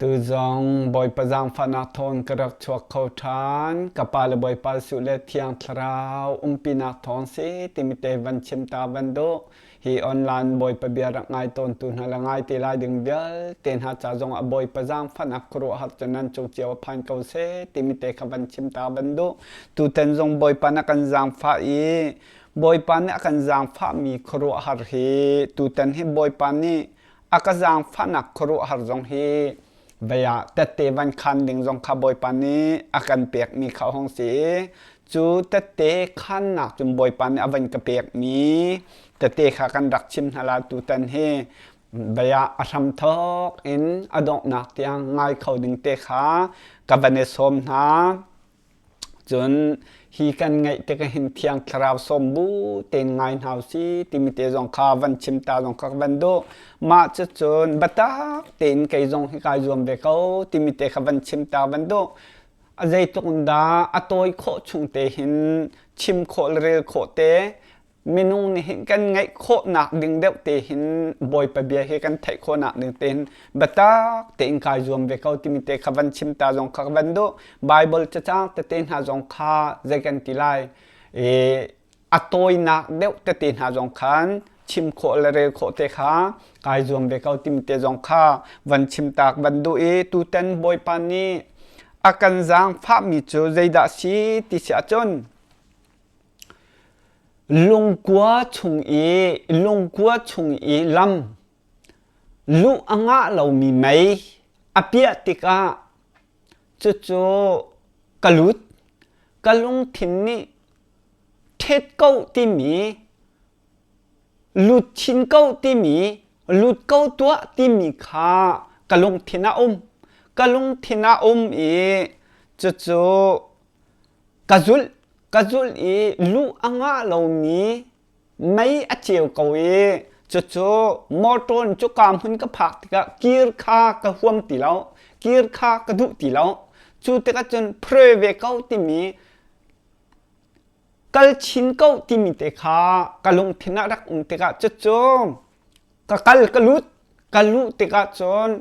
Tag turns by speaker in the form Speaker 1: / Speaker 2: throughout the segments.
Speaker 1: Tu zong Bawipa zaangfahnak thawng ka rak chuak kho ṭhan. Ka pa le Bawipa Jesuh le Thiang Thlarau umpinak thawng si timi te van chim ta van duh. Hi online Bawipa bia rak ngai tawntu hna le ngai te lai ding vialte hna ca zong ah Bawipa zaangfahnak khuaruahhar cu nan cung cio a phan ko seh timi te kha van chim ta van duh. Tutan zong Bawipa na kan zaangfah i Bawipa nih a kan zaangfahmi khuaruahhar hi tutan hi Bawipa nih a ka zaangfahnak khuaruahhar zong hi vei ah tette van khan ding zong kha Bawipa nih a kan pekmi kha a hung si i cu tette khannak cun Bawipa nih a van ka pekmi tette kha kan rak chim hna la tutan hi vei ah a hramthawk in a donghnak tiang ngai kho ding te kha ka van i sawm hna. Cun hi kan ngaih tik ahhin Thiang Thlarau sawm bu tein ngai hna usih timi te zong kha van chim ta zong kha ka van duh. Mah cucun biatak tein kei zong hi kai zuam ve ko timi te kha van chim ta van duh. A zeitluk in dah a tawi khawh chung te hin chim khawh le rel khawh te minung nih hin kan ngaih khawhnak ding deuh te hin Bawipa bia hi kan theih khawhnak ding te hin biatak tein kai zuam ve ko timi te kha van chim ta zong kha ka van duh. Bible cacang tete hna zong kha zei kan ti lai i a tawinak deuh tete hna zong khan chim khawh le rel khawh te kha kai zuam ve ko timi te zong kha van chim tak van duh i tutan Bawipa nih a kan zaangfahmi cu zeidah si ti si ahcun Lungkua chung i lam luh a ngah lomi mei a piah tikah cucu ka lut. Ka lungthin nih ṭhet ko timi, lut chin ko timi, lut ko tuah timi kha ka lungthin ah um. Ka lungthin ah um i cucu Ka zulh, ka zulh i luh a ngah lomi mei a ceu ko i cucu motor in cuka hmun ka phak tikah kir kha ka huam ti lo, kir kha ka duh ti lo. Cu tikah cun pray ve ko timi kal chin ko timi te kha ka lungthin ah rak um tikah cucu ka kal ka lut ka luh tikah cun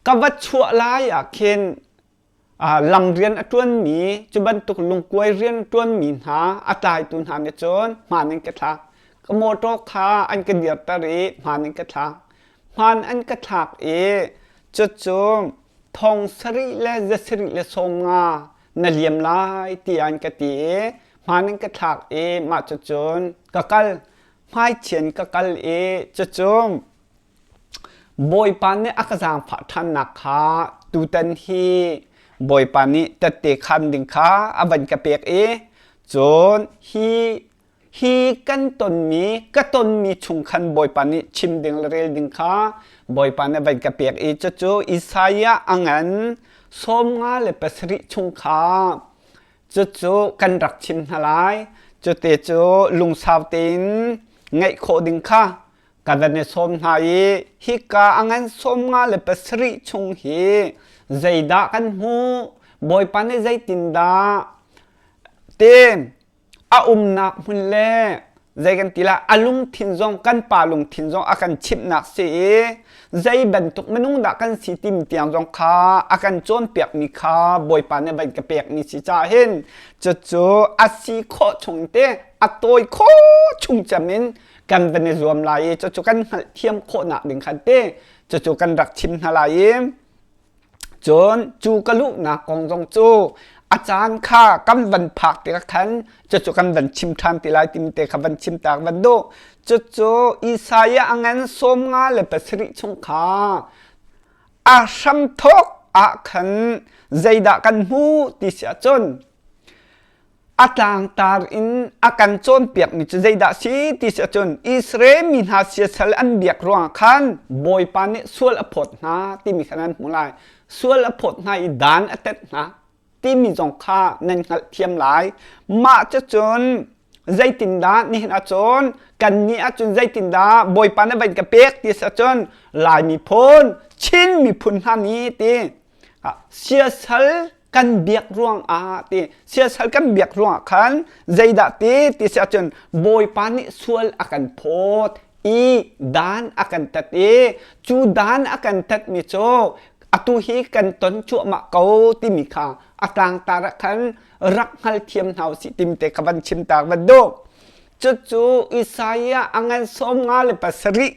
Speaker 1: ka va chuah lai ah khin Lam rian a ṭuanmi, cu bantuk lungkuai rian a ṭuanmi hna a tlaitu hna nih cun hmaan in ka thlak. Ka mawṭaw kha an ka dirter i hmaan in ka thlak. Hmaan an ka thlak i cucu thong sarih le za sarih le sawm nga na liam lai tiah an ka ti i hmaan an ka thlak i mah cucun ka kal. Hmaichian ka kal i cucu Bawipa nih a ka zaangfah ṭhannak kha tutan hi Bawipa nih tette khaan ding kha a van ka pek i cun hi hi kan tonmi ka tonmi chung khan Bawipa nih chim ding le rel ding kha Bawipa nih a van ka pek i cucu Isaiah a ngan 57 chung kha cucu kan rak chim hna lai. Cute cu lungsau tein ngaih khawh ding kha Ka van i sawm hna i hika a ngan 57 chung hi zeidah kan hmuh? Bawipa nih zeitindah te a umnak hmun le zei kan ti lah a lungthin zong kan pa lungthin zong a kan chimhnak si i zei bantuk minung dah kan si timi tiang zong kha a kan cawnpiakmi kha Bawipa nih van ka pekmi si caah hin cucu a si khawh chung te a tawi khawh chung cem in kan van i zuam lai i cucu kan hngalhthiam khawhnak ding khan te cucu kan rak chim hna lai i cun cu ka luhnak kong zong cu a caan kha kan van phak tikah khan cucu kan van chim ṭhan ti lai timi te kha van chim tak van duh. Cucu Isaiah a ngan 57 chung kha a hramthawk ah khan zeidah kan hmuh ti si ahcun A tlangtar in a kan cawnpiakmi cu zeidah si ti si ahcun Israel mi hna siasal an biak ruangah khan Bawipa nih sual a phawt hna timi kha nan hmuh lai. Sual a phawt hna i dan a tet hna timi zong kha nan hngalhthiam lai. Mah cucun zeitindah nihin ahcun kannih ahcun zeitindah Bawipa nih van ka pek ti si ahcun Lai miphun, Chin miphun hna nih ti siasal kan biak ruangah ti siasal kan biak ruangah khan zeidah ti ti si ahcun Bawipa nih sual a kan phawt i dan a kan tat i cu dan a kan tatmi cu Atu hi kan ton cuahmah ko timi kha a tlangtar ah khan rak hngalthiam hna usih timi te ka van chim ta van duh. Cucu Isaiah a ngan 57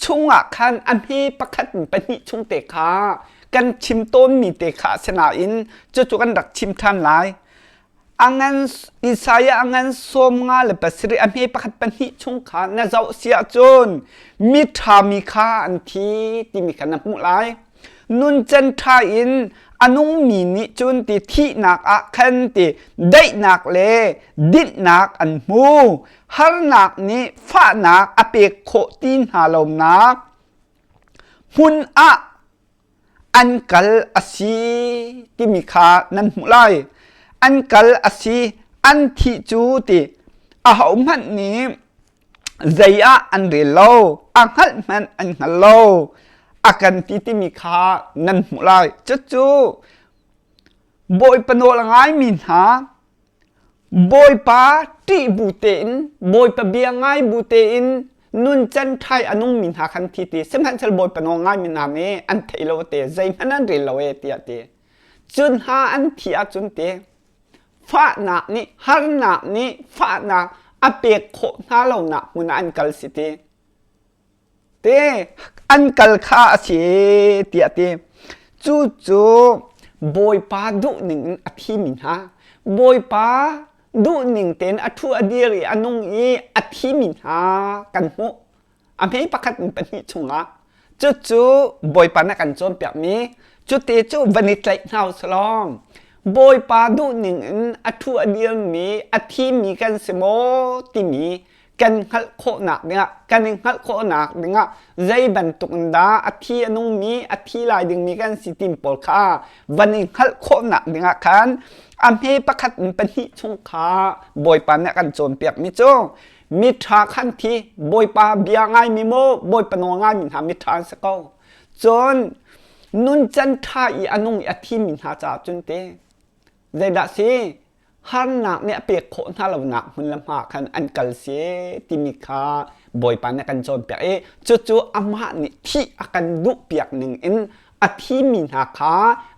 Speaker 1: chungah khan a hme pakhat in pahnih chung te kha kan chim tawnmi te kha a si nain cucu kan rak chim ṭhan lai. A ngan Isaiah a ngan 57 a hme pakhat pahnih chung kha na zoh si ahcun miṭhami kha an thi timi kha na hmuh lai. Nuncan ṭha in a nungmi nih cun ti thihnak ah khan ti daihnak le dinhnak an hmu. Harnak nih fahnak a pek khawh ti hna lonak hmun ah an kal a si timi kha nan hmuh lai. An kal a si, an thih cu ti ahohmanh nih zei ah an rel lo, a hngalh hmanh an hngal lo. A kan ti timi kha nan hmuh lai. Cucu Bawipa nawl a ngaimi hna Bawipa ṭih bu tein, Bawipa bia ngai bu tein nuncan ṭhai a nungmi hna khan thi ti sihmanhsehlaw Bawipa nawl ngaimi hna nih an theih lo te zeihmanh an rel lo e tiah ti. Cun hna an thi ahcun ti fahnak nih harnak nih fahnak a pek khawh hna lonak hmun ah an kal si ti. Te an kal kha a si tiah ti. Cucu Bawipa duhning in a thimi hna, Bawipa duhning tein a ṭhu a dir i a nung i a thimi hna kan hmuh. A hme pakhat in pahnih chungah cucu Bawipa nih a kan cawnpiakmi cute cu van i tlaih hna usih law Bawipa duhning in a ṭhu a dirmi a thimi kan si maw timi kan hngalh khawhnak dingah kan i hngalh khawhnak dingah zei bantuk in dah a thi a nungmi a thi lai dingmi kan si tim pawl kha van i hngalh khawhnak dingah khan a hme pakhat in pahnih chung kha Bawipa nih a kan cawnpiakmi cu miṭha khan thi Bawipa bia ngaimi maw Bawipa nawl ngaimi hna miṭha an si ko cun nuncan ṭha i a nung i a thimi hna caah cun te zeidah si harnak nih a pek khawh hna lonak hmun le hma khan an kal si timi kha Bawipa nih a kan cawnpiak i cucu amah nih thih a kan duhpiak ning in a thimi hna kha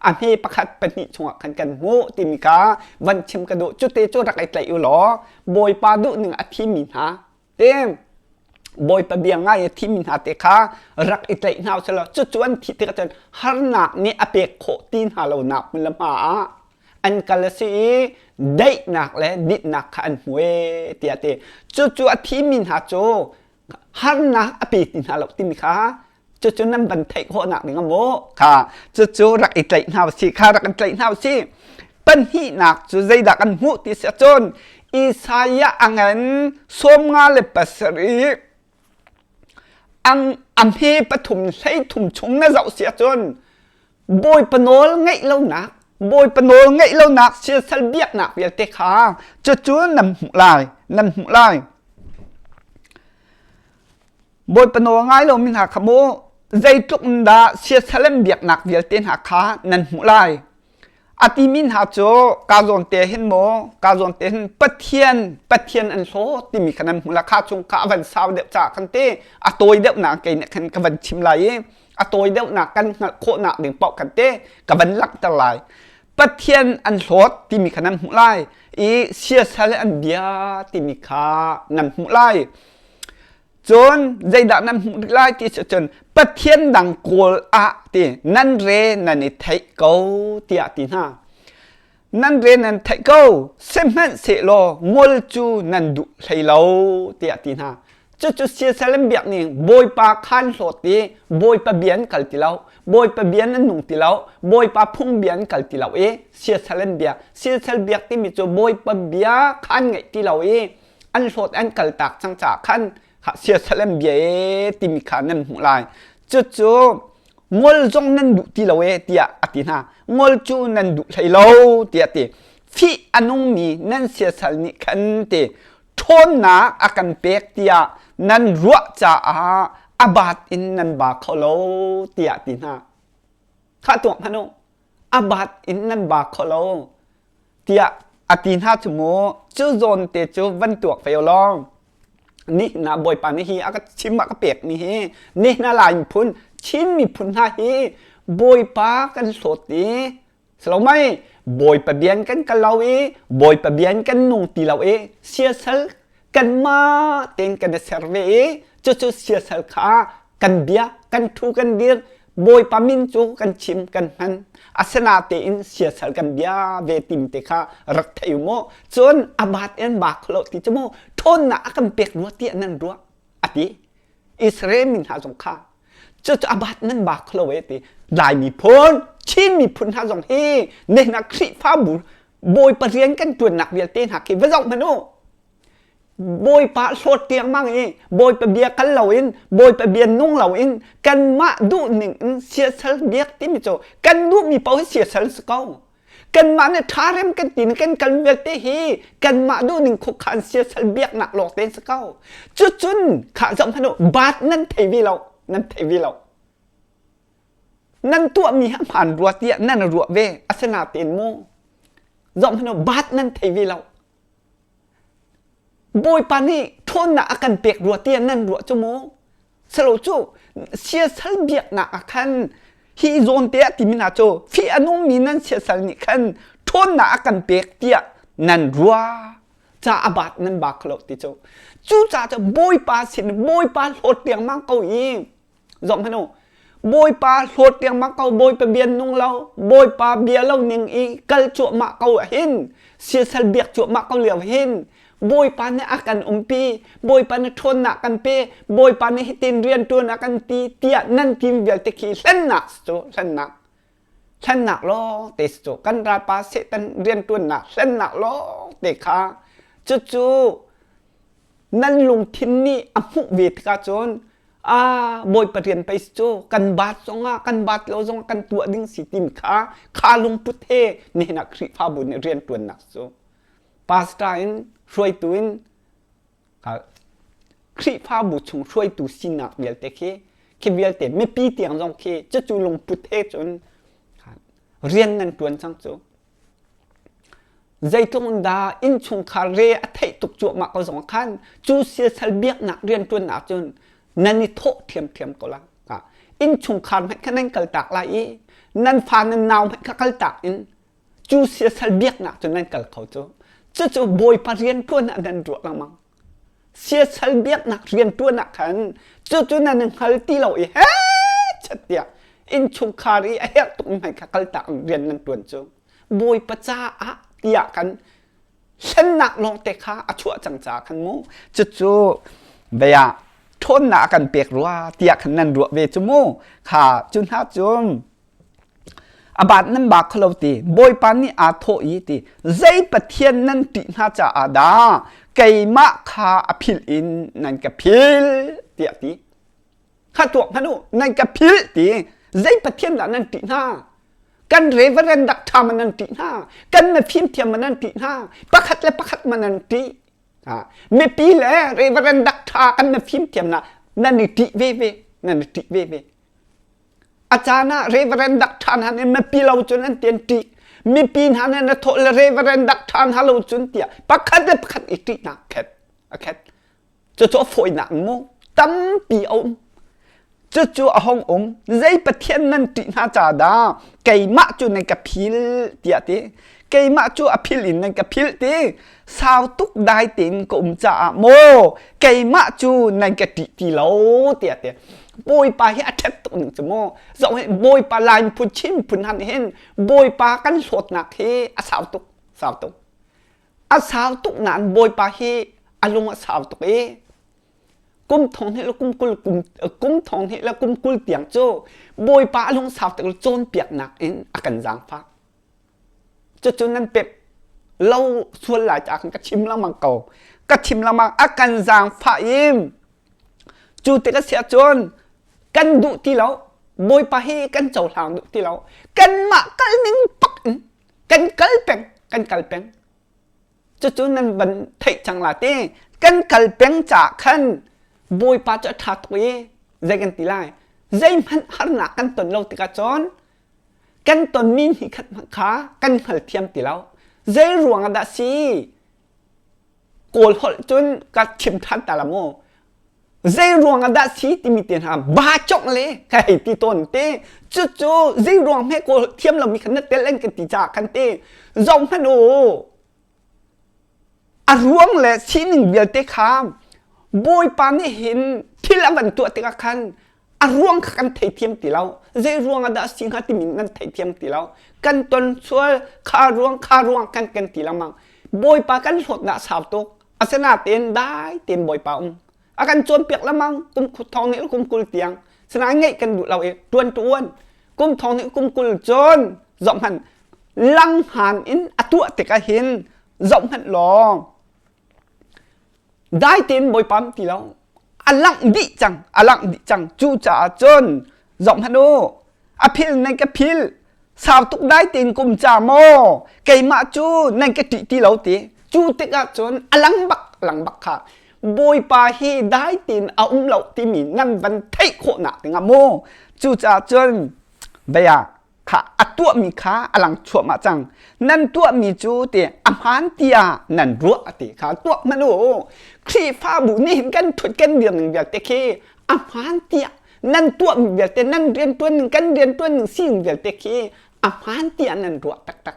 Speaker 1: a hme pakhat pahnih chungah khan kan hmuh timi kha van chim ka duh. Cute cu rak i tlaih u law Bawipa duhning a thimi hna te Bawipa bia ngai a thimi hna te kha rak i tlaih hna usih law cucu an thih tikah cun harnak nih a pek khawh ti hna lonak hmun le hma ah an kal a si i daihnak le dinhnak kha an hmu ee tiah ti. Cucu a thimi hna cu harnak a pe ti hna lo timi kha cucu nan van theih khawhnak ding a maw kha cucu rak i tlaih hna usih kha rak in tlaih hna usih. Pahnihnak cu zeidah kan hmuh ti si ahcun Isaiah a ngan 57 ang a hme pathum hleithum chung na zoh si ahcun Bawipa nawl ngaih lonak Bawipa nawl ngaih lonak siasal biaknak vialte kha cucu nan hmuh lai nan hmuh lai. Bawipa nawl ngai lomi hna kha mu zeitluk in dah siasal an biaknak vialte hna kha nan hmuh lai. A timi hna cu ka zawn te hin maw ka zawn te hin Pathian Pathian an hlawt timi kha nan hmuh la kha chung kha a van sau deuh caah khan te a tawi deuh nak kei nih khan ka van chim lai i a tawi deuhnak kan hngalh khawhnak ding paoh khan te ka van langhter lai. Pathian an hlawt timi kha nan hmuh lai i siasal an bia timi kha nan hmuh lai. Cun zeidah nan hmuh rih lai ti si cun Pathian dang kawl ah ti nan re nan i theih ko tiah ti hna. Nan re nan theih ko sihmanhsehlaw ngol cu nan duh hlei lo tiah ti hna. Cucu siasal an biak ning Bawipa khan hlawt i Bawipa bia an kal ti lo, Bawipa bia an nung ti lo, Bawipa phung bia an kal ti lo i siasal an biak. Siasal biak timi cu Bawipa bia kha an ngaih ti lo i an hlawt an kaltak cang caah khan siasal an bia e timi kha nan hmuh lai. Cucu ngol zong nan duh ti lo e tiah a ti hna. Ngol cu nan duh hlei lo tiah a ti. Fih a nungmi nan siasal nih khan ti ṭhawnnak a kan pek tiah nan ruah caah a baat in nan ba kho lo tiah a ti hna. Khah tuak hmanh u. A baat in nan ba kho lo tiah a ti hna cu mu. Cu zawn te cu van tuak ve law nihin ah Bawipa nih hi a ka chim a ka pek mi hi nihin ah Lai miphun Chin miphun hna hi. Bawipa kan hlawt i Salomai Bawipa bian kan kal lo i Bawipa bian kan nung ti lo i siasal kanmah tein kan i ser ve i cucu siasal kha kan bia kan thu kan dir Bawipa min cu kan chim kan hman asinatein siasal kan bia ve tim te kha rak thei u mu cun abat in ba khlo ti cu mu ṭhawnnak a kan pek rua tiah nan ruah a ti Israel mi hna zong kha cucu abat nan ba khlo e ti Lai miphun Chin miphun hna zong hi nehna Khrihfabu Bawipa rian kan ṭuannak vialte hna khi va zoh hmanh u Bawipa hlawt tiangmang i Bawipa bia kal loin Bawipa bia nung loin kanmah duhning in siasal biak timi cu kan duhmi paoh hi siasal si ko. Kanmah nih ṭha rem kan ti kan kal vialte hi kanmah duhning khukhan siasal biaknak lawng te si ko. Cucun khah zoh hmanh u baat nan thei ve lo nan thei ve lo. Nan tuahmi hi hmaan rua tiah nan ruah ve asinain mu zoh hmanh u baat nan thei ve lo. Bawipa nih ṭhawnnak a kan pek rua tiah nan ruah cu mu. Salo cu siasal biaknak ah khan hi zawn te ah timi hna cu fih a nungmi nan siasal nih khan ṭhawnnak a kan pek tiah nan ruah ca a baat nan ba kho lo ti cu. Cucaah cu Bawipa sin Bawipa hlawt riangmang ko i Zong hmanh u. Bawipa hlawt riangmang ko, Bawipa bia nung lo, Bawipa bia lo ning i kal cuahmah ko hin, siasal biak cuahmah ko lio hin, Bawipa nih a kan umpi, Bawipa nih ṭhawnnak kan pe, Bawipa nih hitin rian ṭuan a kan ti tiah nan tim vialte khi hlennak cu hlennak. Hlennak lawng te cu kan ralpa Satan rian ṭuannak hlennak lawng te kha cucu nan lungthin nih a hmuh ve tikah cun a Bawipa rian pei cu kan baat zongah kan baat lo zongah kan tuah ding si tim kha kha lungput he nihin ah Khrihfabu nih rian ṭuannak cu pastor in hruaitu in Khrihfabu chung hruaitu sinak vialte khi khi vialte mipi tiang zong khi cucu lungput he cun rian nan ṭuan cang cu Zeitluk in dah innchungkhar re a theih tuk cuahmah ko zong khan cu siasal biaknak rianṭuannak cun nan i thawh ṭhiamṭhiam ko la. Innchungkhar hmanh kha nan kaltak lai i nan fa nan nau hmanh kha kaltak in cu siasal biaknak cun nan kal kho cu. Cucu Bawipa rianṭuan ah nan ruah lengmang. Siasal biaknak rianṭuan ah khan cucu nan hngal ti lo i hechet tiah innchungkhar i a herh tuk hmanh kha kaltak in rian nan ṭuan cu. Bawipa caah tiah kan hlennak lawngte kha a chuah cang caah khan mu cucu bia ṭhawnnak a kan pek rua tiah khan nan ruah ve cu mu kha cu hna cu a baat nan ba kholo ti Bawipa nih aa thawh i ti zei pathian nan ṭih hna caah dah keimah kha a philh in nan ka phil tiah ti kha tuak hmanh u nan ka philh ti zei pathian dah nan ṭih hna kan reverend dak ṭha man nan ṭih hna kan na fimthiam man nan ṭih hna pakhat le pakhat man nan ṭih mipi le reverend dak ṭha kan na fimthiam na nan i ṭih ve ve nan i ṭih ve ve a caan ah reverend dak ṭha hna nih mipi lo cun an tian ṭih mipi hna nih na thawh le reverend dak ṭha hna lo cun tiah pakhat le pakhat i ṭihnak khet a khet Cucu a fawinak mu tampi a um. Cucu a hong um. Zei pathian nan ṭih hna ca dah keimah cu nan ka phil tiah ti. Keimah cu a phil in nan ka philh ti. Sau tuk dai tein ka um caah maw keimah cu nan ka ṭih ti lo tiah ti. Bawipa hi a ṭhat tuk ning cu mu. Zoh hi Bawipa Lai phun Chin phun han hin Bawipa kan hlawtnak hi a sau tuk, sau tuk. A sau tuk nain Bawipa hi a lung a sau tuk i kum thong hnih le kum kul kum, kum thong hnih le kum 20 tiang cu Bawipa a lung sau tuk cawnpiaknak in a kan zaangfah. Cucu nan pep lo sual lai caah khan ka chim lengmang ko. Ka chim lengmang a kan zaangfah i cu tik a si ahcun kan duh ti lo Bawipa hi kan cohlang duh ti lo kanmah kal ning pak in kan kal peng kan kal peng cucu nan van theih cang la te kan kal peng caah khan bawipa cu a ṭha tuk i zei kan ti lai zeihmanh harnak kan ton lo tikah cun kan tonmi hni khat hmanh kha kan hngalthiam ti lo zei ruang ah dah si kawl holh cun ka chim ṭhan ta la mu. Zei ruang ah dah si timi te hna ba chok le ka hei ti tawn te. Cucu zei ruang hme kawl thiam lomi khan na tel an kan ti caah khan te zoh hmanh u. A ruang le sining vialte kha Bawipa nih hin thil a van tuah tikah khan a ruang kha kan theithiam ti lo. Zei ruang ah dah a si hnga timi nan theithiam ti lo. Kan ton sual kha ruang kha ruang kan kan ti lengmang. Bawipa kan hlawtnak sau tuk. Asinain dai tein Bawipa um. A kan cawnpiak lengmang kum thong nih kum 20 tiang. Sinain ngeih kan duh lo i ṭuan ṭuan. Kum thong nih kum 20 cun zohhmanh langhan in a tuah tikah hin zohhmanh law dai tein Bawipa um ti lo. A langh dih cang, a langh dih cang. Cucaah cun zohhmanh u, a phil nan ka phil. Sau tuk dai tein kum ca maw keimah cu nan ka ṭih ti lo ti. Cu tikah cun a lang bak, lang bak kha. Bawipa hi dai tein a um lo timi nan van theih khawhnak dingah maw. Cucaah cun bia kha a tuahmi kha a lang chuahmah cang. Nan tuahmi cu ti a hmaan tiah nan ruah a ti kha tuah hmanh u. Khrihfabu nih hin kan thut kan dir ning vialte khi a hmaan tiah nan tuahmi vialte nan riantuan ning kan riantuan ning sining vialte khi a hmaan tiah nan ruah taktak.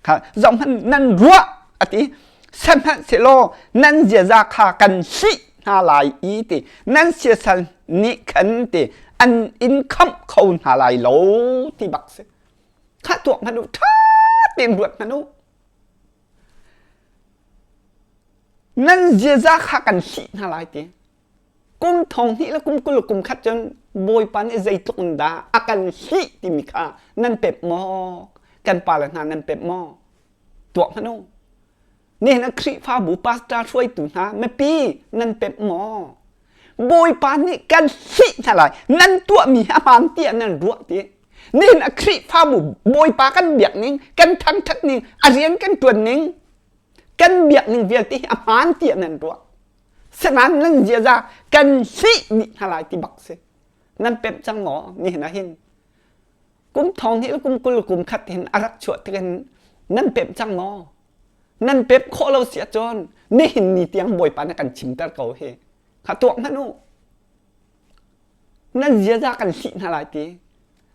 Speaker 1: Kha zohhmanh nan ruah a ti. Sihmanhsehlaw nan ziaza kha kan hlih hna lai i ti nan siasal nih khan ti an in khamh kho hna lai lo ti bak si. Kha tuak hmanh u ṭha tein ruat hmanh u. Nan ziaza kha kan hlih hna lai ti. Kum thong hnih le kum 20 le kum khat cun Bawipa nih zeitluk in dah a kan hlih timi kha nan pemh maw? Kan pale hna nan pemh maw? Tuak hmanh u. Nihin ah Khrihfabu pastor hruaitu hna mipi nan pemh maw? Bawipa nih kan hlih hna lai. Nan tuahmi hi a hmaan tiah nan ruah ti. Nihin ah Khrihfabu Bawipa kan biak ning, kan thangthat ning, a rian kan tuan ning, kan biak ning vialte hi a hmaan tiah nan ruah. Sinain nan ziaza kan hlih dih hna lai ti bak si. Nan pemh cang maw nihin ah hin? Kum thong hnih le kum 20 kum khat hin a rak chuah tikin nan pemh cang maw? Nan pemh khawh lo si ahcun nihin ni tiang Bawipa na kan chimter ko hi. Kha tuak hmanh u. Nan ziaza kan hlih hna lai ti.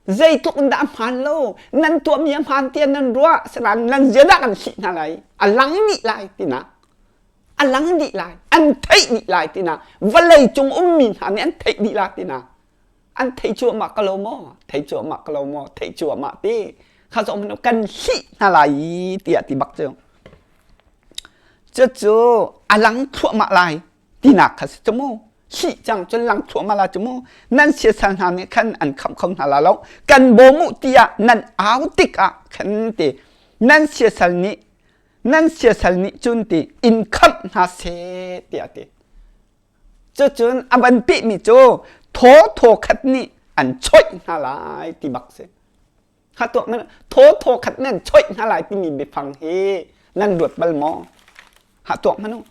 Speaker 1: Zeitluk in dah a hmaan lo, nan tuahmi a hmaan tiah nan ruah, sinain nan ziaza kan hlih hna lai, a lang dih lai tinak. A lang dih lai, an theih dih lai tinak. Vawlei cung ummi hna nih an theih dih lai tinak. An theih cuahmah ka lo maw? Theih cuahmah ka lo maw? Theih cuahmah ti. Kha zong kan hlih hna lai tiah ti bak cu. Cucu a lang thluahmah lai tinak kha si cu mu. Hlih cang cun lang thluahmah lai cu mu. Nan siasal hna nih khan an khamh kho hna la lo. Kan bawm u tiah nan au tikah khan ti nan siasal nih nan siasal nih cun ti in khamh hna seh tiah a ti. Cucun a van pehmi cu thaw thaw khat nih an choih hna lai ti bak si. Kha tuak nan thaw thaw khat nan choih hna lai timi biafang hi nan ruat bal maw? Ha tuak hmanh u.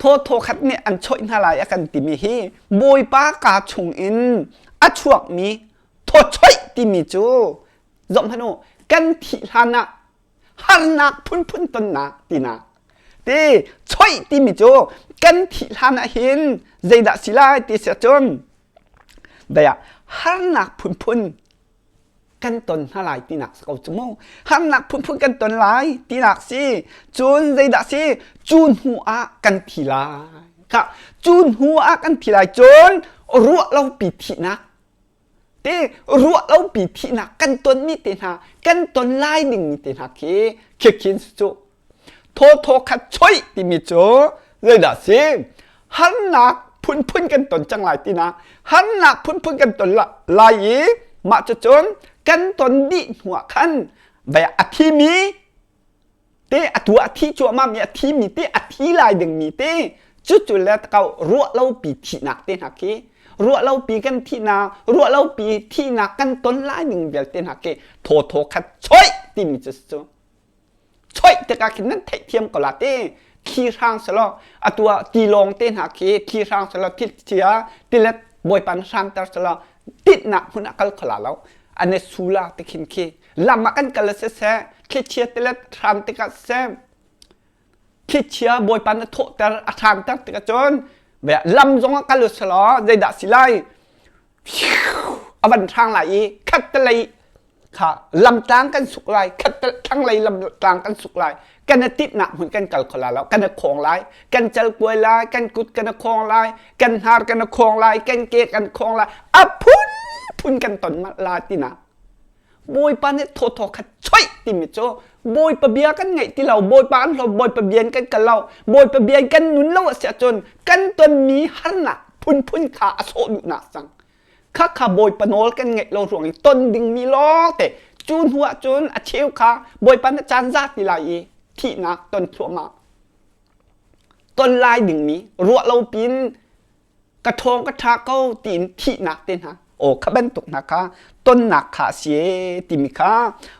Speaker 1: Thaw thaw khat nih an choih hna lai a kan timi hi Bawipa kaa chung in a chuakmi thaw choih timi cu zoh hmanh u kan thih hlan ah harnak phunphun tonnak tinak ti choih timi cu kan thih hlan ah hin zeidah si lai ti si ahcun daya harnak phunphun kan ton hna lai tinak si ko cu mu harnak phunphun kan ton lai tinak si cun zeidah si cu hnu ah kan thi lai kha cu hnu ah kan thi lai cun ruah lo pi thihnak Te ruah lopi thihnak kan tonmi te hna kan ton lai dingmi te hna khi khikhin cu thaw thaw khat choi timi cu zeidah si harnak phunphun kan ton cang lai tinak harnak phunphun kan ton lai i mah cucun kan ton dih hnuah khan vai a thimi te atu a thi cuahmah mi a thi mi te a thi lai ding mi te cucu le kau ruah lo pi thihnak te hna khi ruah lo pi kan thihnak ruah lo pi thihnak kan ton lai ding vialte hna khi thaw thaw khat choi timi cu cu choi tikah khin nan theihthiam ko la te thli hrang selaw atu ah tilawng te hna khi thli hrang selaw thil tilet bawipa na hranter selaw titnak hmun ah kal khola lo ane sula te khin khi lam ah kan kal siseh thlichia tilet hram tikah siseh thlichia bawipa na thawhter a hranter tikah cun. Lam zong ah kal usalaw zeidah si lai? A van hrang lai i khattelei kha lamtlang kan suk lai, thlanglei lamtlang kan suk lai. Kan i tinhnak hmun kan kal kho lai lo. Kan i khawng lai, kan cal kuai lai, kan kut kan i khawng lai, kan hnar kan i khawng lai, kan ke kan khawng lai. A phunphun kan ton lai tinak. Bawipa nih thawthaw khat choih timi cu Bawipa bia kan ngaih ti lo, Bawipa an hlawt, Bawipa bia in kan kal lo, Bawipa bia in kan nun lo a si ahcun kan tonmi harnak phunphun kha a sawh duhnak cang. Khakha Bawipa nawl kan ngaih lo ruang i ton dingmi lawngte cu hnu ahcun a cheu kha Bawipa na caan za ti lai i thihnak ton thluahmah ton lai dingmi ruah lo pin ka ṭhawng ka ṭha ko tiin thihnak te hna aw kha bantuk hna kha tonnak kha a si ee timi kha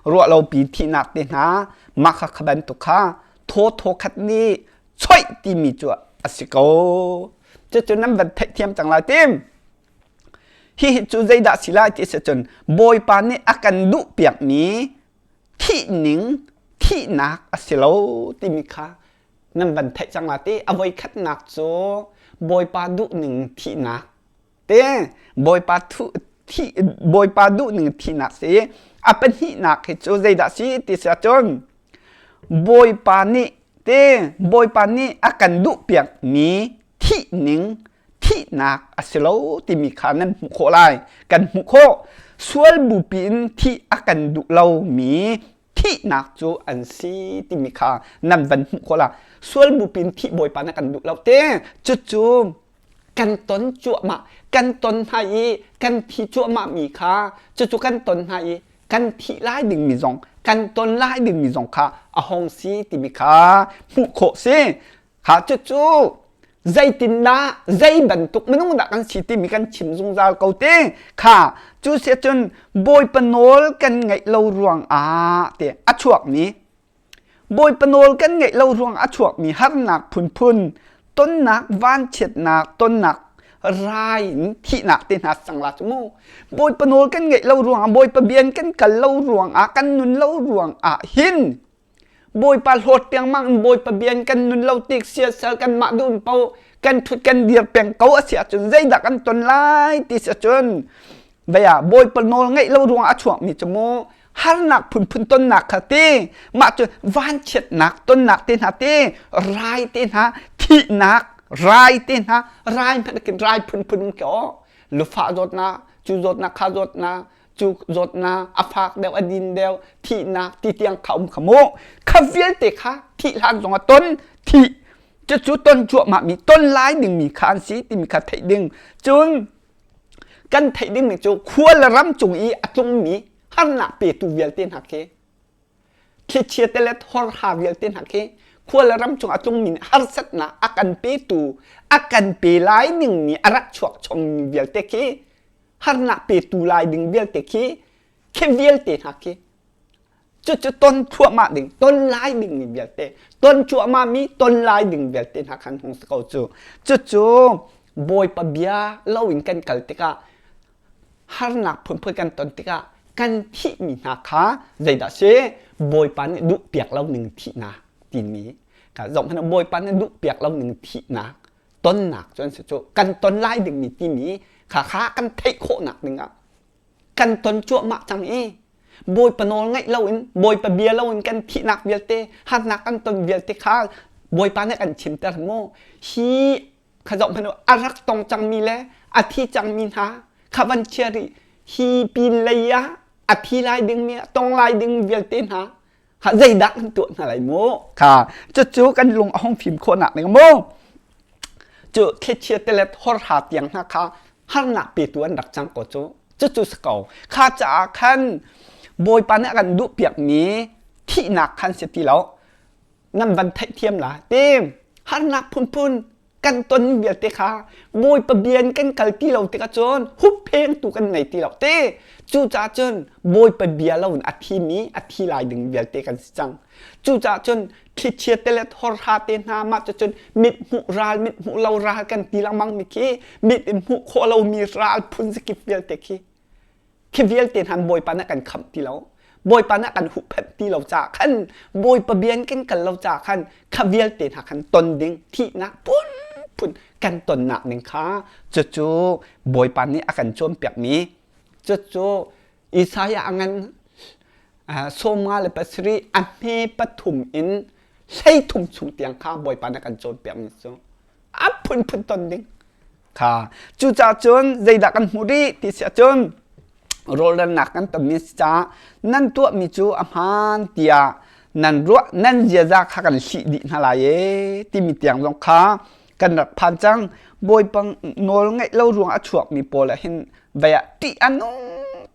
Speaker 1: ruah lopi thihnak te hna mah kha kha bantuk kha thaw thaw khat nih choih timi cu a si ko. Cucu nan van theihthiam cang lai tim. Hihi cu zeidah si lai ti si cun Bawipa nih a kan duh piakmi thihning thihnak a si lo timi kha nan van theih cang la ti. A voi khatnak cu Bawipa duhning thihnak te Bawipa thu thi Bawipa duhning thihnak si. A pahnihnak hi cu zeidah si ti si ahcun Bawipa nih te Bawipa nih a kan duh piakmi thihning thihnak a si lo timi kha nan hmuh khawh lai. Kan hmuh khawh. Sual bupi in thih a kan duh lomi thihnak cu an si timi kha nan van hmuh khawh la. Sual bupi in thih Bawipa na kan duh lo te. Cucu kan ton cuahmah, kan ton hna i kan thi cuahmah mi kha cucu kan ton hna i kan thih lai dingmi zong kan ton lai dingmi zong kha a hong si timi kha hmuh khawh si. Kha cucu zeitindah zei bantuk minung dah kan si timi kan chim zungzal ko te. Kha cu si cun Bawipa nawl kan ngaih lo ruang ah te a chuakmi Bawipa nawl kan ngaih lo ruang a chuakmi harnak phunphun tonnak vanchiatnak tonnak rai in thihnak te hna sang la cu mu. Bawipa nawl kan ngaih lo ruang ah Bawipa bian kan kal lo ruang ah kan nun lo ruang ah hin Bawipa hlawt tiangmang in Bawipa bian kan nun lo tik siasal kan mah dun po kan thut kan dir peng ko a si ahcun zeidah kan ton lai ti si ahcun vaya Bawipa nawl ngaih lo ruang a chuakmi cu mu harnak phunphun tonnak kha ti mah cu vanchiatnak tonnak te hna te rai te hna thihnak rai te hna rai hmanh kin rai phunphun um ke lufah zawtnak cu zawtnak kha zawtnak cu zawtnak a fak deuh a din deuh thihnak ti tiang kha um kha mu kha vialte kha thih hlan zong a ton thih cucu ton cuahmah mi ton lai dingmi kha an si timi kha theih ding. Cun kan theih dingmi cu khua le ram cung i a tlungmi harnak petu vialte hna khi thlichia te le horha vialte hna khi khua le ram cung a tlungmi nih harsatnak a kan petu a kan pe lai dingmi a rak chuak chommi vialte khi harnak petu lai ding vialte khi khi vialte hna khi cucu ton thluahmah ding ton lai ding mi vialte ton cuahmah mi ton lai ding vialte hna khan hung si ko cu. Cucu Bawipa bia loin kan kal tikah harnak phunphun kan ton tikah kan thihmi hna kha zeidah si Bawipa nih duh piak lo ning thihnak timi ka zoh hmanh. Bawipa nih duh piak lo ning thihnak tonnak cu an si cu kan ton lai dingmi timi kha kha kan theih khawhnak dingah kan ton cuahmah cang i Bawipa nawl ngaih loin Bawipa bia loin kan thihnak vialte harnak kan ton vialte kha Bawipa nih kan chimter mu. Hi kha zoh hmanh u, a rak tong cangmi le a thi cangmi hna kha van chia rih. Hi pin lei ah a thi lai dingmi a tong lai ding vialte hna kha zeidah kan tuah hna lai mu? Kha cucu kan lung a hung fim khawhnak ding mu. Cu thlichia telet horha tiang hna kha harnak petu an rak cang ko cu. Cucu si ko. Kha caah khan Bawipa nih a kan duh piakmi thihnak khan si ti lo. Nan van theihthiam la ti harnak phunphun kan ton vialte kha Bawipa bia in kan kal ti lo tikah cun hupphengtu kan ngei ti lo ti. Cucaah cun Bawipa bia lo in a thimi a thi lai ding vialte kan si cang. Cucaah cun thlichia telet horha te hna mah cucun mit hmuh ral mit hmuh lo ral kan ti lengmang mi khi mit in hmuh khawh lomi ral phun zakip vialte khi khi vialte hna Bawipa nih kan khamh ti lo. Bawipa nih kan huhphenh ti lo caah khan Bawipa bia in kan kal lo caah khan kha vialte hna khan ton ding thihnak phunphun. phunphun kan tonnak ning kha cucu Bawipa nih a kan cawnpiakmi cucu Isaiah a ngan 57 a hme pathum in 13 chung tiang kha Bawipa nih a kan cawnpiakmi cu a phunphun ton ding kha. Cucaah cun zeidah kan hmuh rih ti si ahcun rawlralnak kan tonmi si caah nan tuahmi cu a hmaan tiah nan ruah nan ziaza kha kan hlih dih hna lai ee timi tiang zong kha kan rak phan cang. Bawipa nawl ngaih lo ruang a chuakmi pawl ah hin vei ah ṭih a nung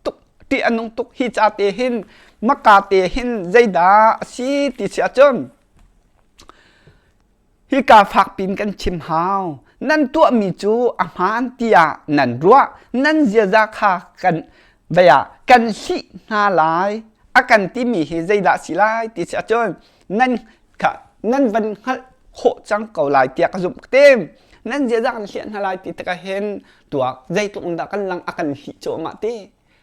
Speaker 1: tuk ṭih a nung tuk. Hi ca te hin maka te hin zeidah a si ti si ahcun Hika fakpi in kan chim hau. Nan tuahmi cu a hmaan tiah nan ruah. Nan ziaza kha kan vei ah kan hlih hna lai. A kan timi hi zeidah si lai ti si ahcun nan kha nan van hngalh khawh cang ko lai tiah ka zumh te. Nan ziaza kan hliah hna lai ti tikah hin tuak zeitluk in dah kan lang a kan hlih cuahmah ti.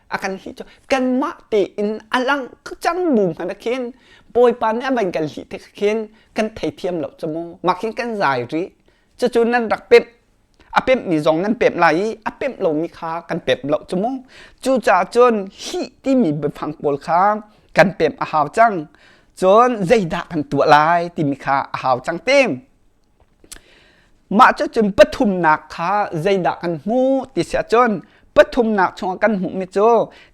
Speaker 1: A kan hlih cu kanmah tein a lang cang bu hmanh ah khin Bawipa nih a van kan hlih tik khin kan theithiam lo cu mu. Mah khin kan zai rih. Cucu nan rak pemh a pemhmi zong nan pemh lai i a pemh lomi kha kan pemh lo cu mu. Cucaah cun hlih timi biafang pawl kha kan pemh a hau cang. Cun zeidah kan tuah lai timi kha a hau cang te. Mah cucun pathumnak kha zeidah kan hmuh ti si ahcun pathumnak chungah kan hmuhmi cu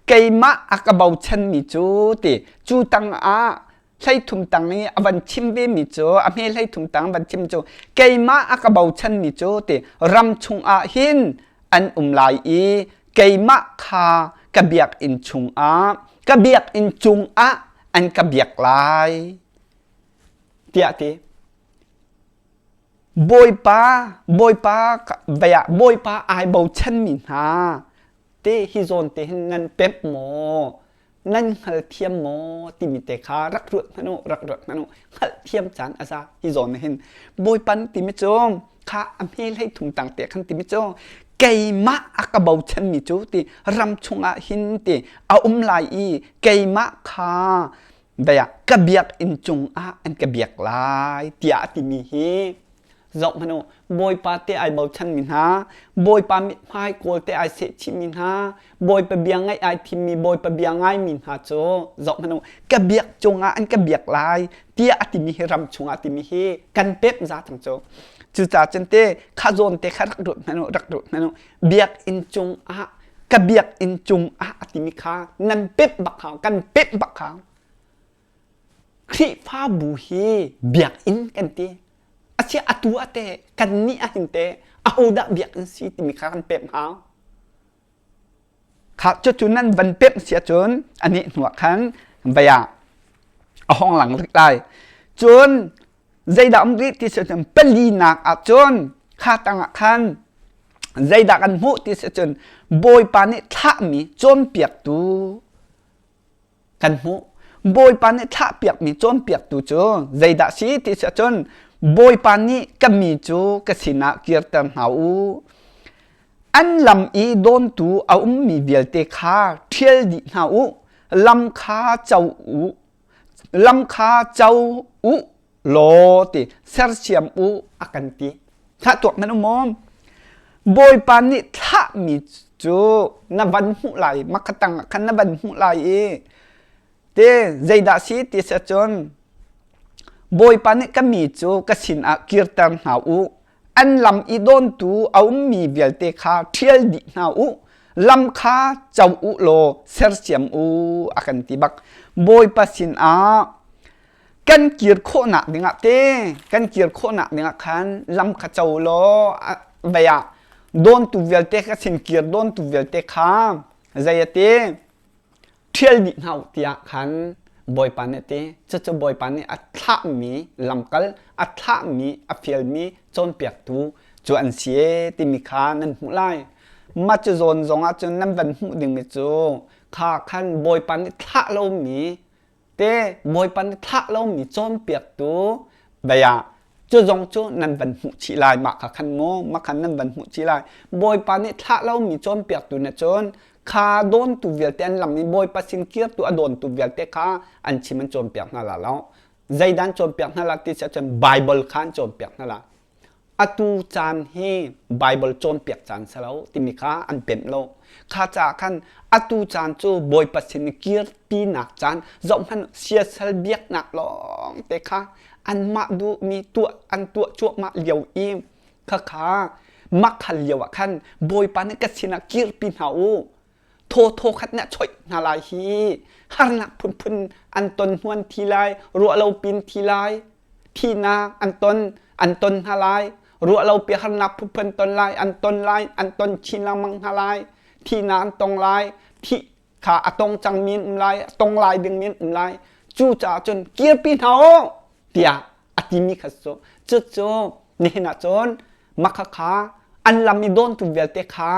Speaker 1: keimah a ka bochanmi cu ti cu tangah hleithum tang i a van chim vemi cu a hme hleithum tang van chim cu keimah a ka bochanmi cu ti ram chungah hin an um lai i keimah kha ka biakinn chungah ka biakinn cungah an ka biak lai tiah ti. Bawipa, Bawipa, vei ah Bawipa ai bochanmi hna te hi zawn te hin nan pemh maw? Nan hngalthiam maw? timi te kha rak ruat hmanh u, rak ruat hmanh u. Hngalhthiam caan a za hi zawn hin. Bawipa nan timi cu kha a hme hlei thum tang te khan timi cu keimah a ka bochanmi cu ti ram chungah hin ti a um lai i keimah kha Dai ah ka biakinn cungah an ka biak lai tiah a timi hi zoh hmanh u. Bawipa te ai bochanmi hna, Bawipa mithmai kawl te ai sehchihmi hna, Bawipa bia ngaih ai thimmi, Bawipa bia ngaimi hna cu zoh hmanh u. Ka biak cungah an ka biak lai tiah a timi hi ram chungah timi hi kan pek za cang cu. Cucaah cun te kha zawn te kha rak ruat hmanh u, rak ruat hmanh u. Biakinn cungah ka biakinn cungah a timi kha nan pemh bak hau kan pemh bak hau. Khrihfabu hi biakinn kan ti. Asia atu ate kan nih ahhin te ahodah biakinn si timi kha kan pemh hau. Kha cucu nan van pemh si ahcun anih hnuah khan vei ah a hong lang rih lai. Cun zeidah um rih ti si cun palinak ahcun kha tangah khan zeidah kan hmuh ti si cun Bawipa nih thlahmi cawnpiaktu kan hmuh. Bawipa nih thlahpiakmi cawnpiaktu cu zeidah si ti si ahcun Bawipa nih ka mi cu ka sinah kirter hna u. An lam i dawntu a ummi vialte kha ṭhial dih hna u. Lam kha co u. Lam kha co u law ti sersiam u a kan ti. Thlah tuak nan um maw? Bawipa nih thlahmi cu na van hmuh lai, makhatang ah khan na van hmuh lai i te zeidah si ti si ahcun Bawipa nih ka mi cu ka sinah kirter hna u. An lam i dawntu a ummi vialte kha ṭhial dih hna u. Lam kha co u law sersiam u a kan ti bak. Bawipa sinah kan kir khawhnak dingah te kan kir khawhnak dingah khan lam kha co law vei ah dawntu vialte ka sin kir dawntu vialte kha zei a ti ṭhial dih hna u tiah khan Bawipa nih a ti. Cucu Bawipa nih a thlahmi lamkal a thlahmi a fialmi cawnpiaktu cu an si ee timi kha nan hmuh lai. Mah cu zawn zong ah cun nan van hmuh dingmi cu kha khan Bawipa nih thlah lomi te Bawipa nih thlah lomi cawnpiaktu bei ah cu zong cu nan van hmuh chih lai. Mah kha khan mu mah khan nan van hmuh chih lai. Bawipa nih thlah lomi cawnpiaktu nih cun kha dawntu vialte an lam i Bawipa sin kirtu a dawntu vialte kha an chim an cawnpiak hna la lo. Zeidah an cawnpiak hna la ti si ahcun Bible kha an cawnpiak hna la. Atu caan hi Baibal cawnpiak caan si lo timi kha an pemh lo. Kha caah khan atu caan cu Bawipa sin i kirpinak caan zohhmanh siasal biaknak lawng te kha anmah duhmi tuah an tuah cuahmah lio i khakha makhal lio ah khan Bawipa nih ka sinah kirpi hna u thawthaw khat nih a choih hna lai hi harnak phunphun an ton hnuan thi lai ruah lo pin thi lai thihnak an ton an ton hna lai ruah lo pi harnak phunphun ton lai an ton lai an ton chin lengmang hna lai thihnak an tong lai thih kha a tong cang mi an um lai a tong lai ding mi an um lai cu caah cun kirpi hna u tiah a timi kha cu cucu nihin ah cun makha kha an lam i dawntu vialte kha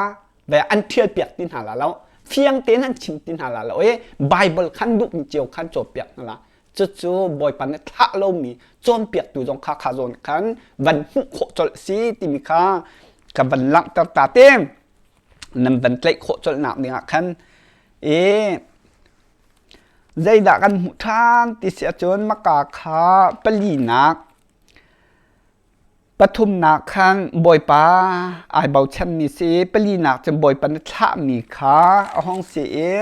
Speaker 1: ve an ṭhial piak ti hna la lo fiang tein an chim ti hna la lo i Bible khan duhmi cio khan cawnpiak hna la cucu Bawipa nih thlah lomi cawnpiaktu zong kha kha zawn khan van hmuh khawh colh si timi kha ka van langhter ta te nan van tlaih khawh colh nak ding ah khan i zeidah kan hmuh ṭhan ti si ahcun maka kha palinak Pathumnak khan Bawipa ai bochanmi si i palinak cun Bawipa na thlahmi kha a hung si i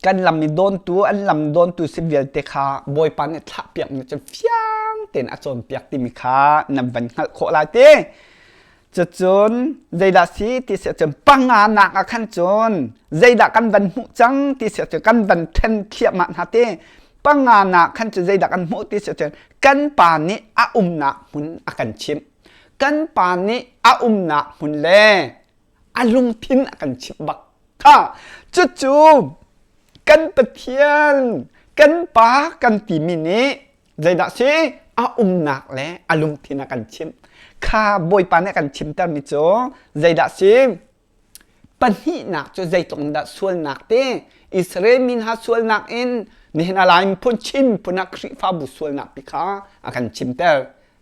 Speaker 1: kan lam i dawntu an lam dawntu si vialte kha Bawipa nih thlahpiakmi cu fiang tein a cawnpiak timi kha nan van hngalh khawh lai ti. Cucun zeidah si ti si ahcun panganak ah khan cun zeidah kan van hmuh cang ti si ahcun kan van ṭhen thliahmah hna ti. Panganak khan cun zeidah kan hmuh ti si ahcun kan pa nih a umnak hmun a kan chimh. Kan pa nih a umnak hmun le a lungthin a kan chimh bak. Kha cucu kan Pathian kan pa kan timi nih Zeidah si? A umnak le a lungthin a kan chimh. Kha Bawipa nih a kan chimtermi cu zeidah si? Pahnihnak cu zeitluk in dah sualnak te Israel mi hna sualnak in nihin a Lai miphun Chin miphun ah Khrihfabu sualnak pi kha a kan chimter.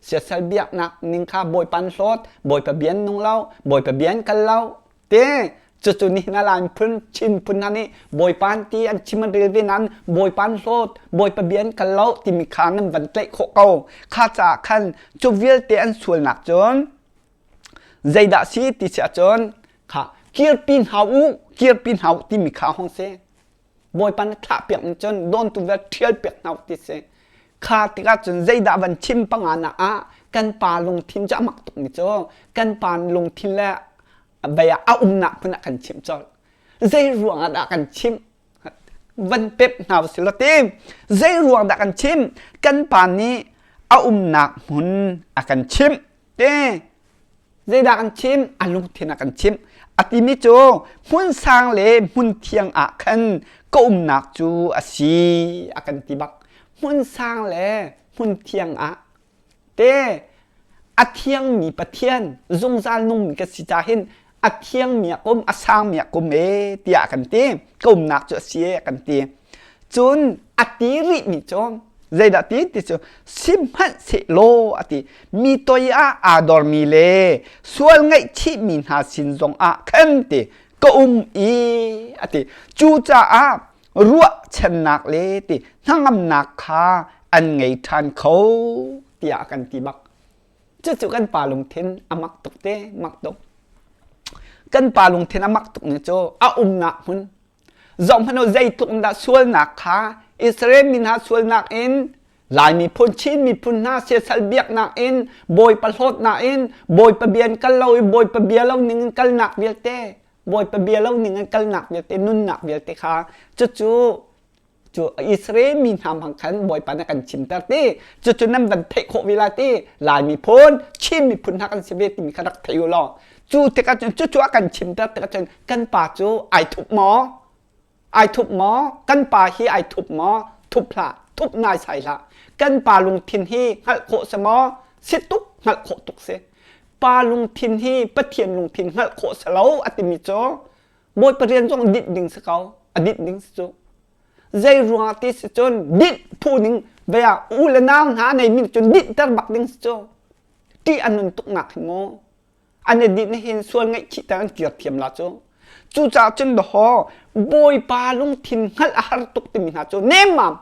Speaker 1: Siasal biaknak ning kha Bawipa an hlawt, Bawipa bia an nung lo, Bawipa bia an kal lo. Te cucu nihin a Lai miphun Chin miphun hna nih Bawipa an ti an chim an rel ve nain Bawipa an hlawt Bawipa bia an kal lo timi kha nan van tlaih khawh ko kha caah khan cu vialte an sualnak cun zeidah si ti si ahcun kha kirpi hna u kirpi hna u timi kha hong si Bawipa na thlah piak ning cun dawntu vial ṭhial piak hna u ti si kha tikah cun zeidah van chim panga nak ah kan pa lungthin cu a mak tukmi cu kan pa lungthin le vei ah a umnak hmun ah kan chimh colh zei ruang ah dah kan chimh van pep hna usih law ti zei ruang dah kan chimh kan pa nih a umnak hmun a kan chimh te zeidah kan chim a lungthin a kan chimh a timi cu hmun sang le hmun thiang ah khan ka umnak cu a si a kan ti bak hmun sang le hmun thiang ah te a thiangmi Pathian zungzal nungmi ka si ca hin a thiangmi a kum a sangmi a kum e tiah a kan ti ka umnak cu a si e a kan ti cun a ti rihmi cu zeidah ti ti cu sihmanhsehlaw a ti mi toi ah aa dormi le sual ngaihchihmi hna sin zong ah khan ti ka um i a ti cucaah ruahchannak le ti hnangamnak kha an ngei ṭhan kho tiah a kan ti bak cucu kan pa lungthin a mak tuk te mak tuk kan pa lungthin a mak tuk ni cu a umnak hmun zohhmanh u zeitluk in dah sualnak kha Israel mi hna sualnak in Lai miphun Chin miphun hna siasal biaknak in Bawipa hlawtnak in Bawipa bia in kal lo i Bawipa bia lo ning in kalnak vialte Bawipa bia lo ning in kalnak vialte nunnak vialte kha cucu cu Israel mi hna hmang khan Bawipa nih kan chimter ti cucu nan van theih khawh ve lai ti Lai miphun Chin miphun hna kan si ve timi kha rak thei u law cu tikah cun cucu a kan chimter tikah cun kan pa cu ai thup maw ai thup maw kan pa hi ai thup maw thup hlah thup nai sai hlah kan pa lungthin hi hngalh khawh si maw si tuk hngalh khawh tuk si pa lungthin hi Pathian lungthin hngalh khawh si lo a timi cu Bawipa rian zong dinh ding si ko a dinh ding si cu zei ruangah ti si cun dinh phu ning vei ah u le nau hna nei mi cun dinhter bak ding si cu ṭih an nun tuk nak hi mu an i dinh hin sual ngaihchih an kir thiam la cu cucaah cun dahaw Bawipa lungthin hngalh a har tuk timi hna cu nemmam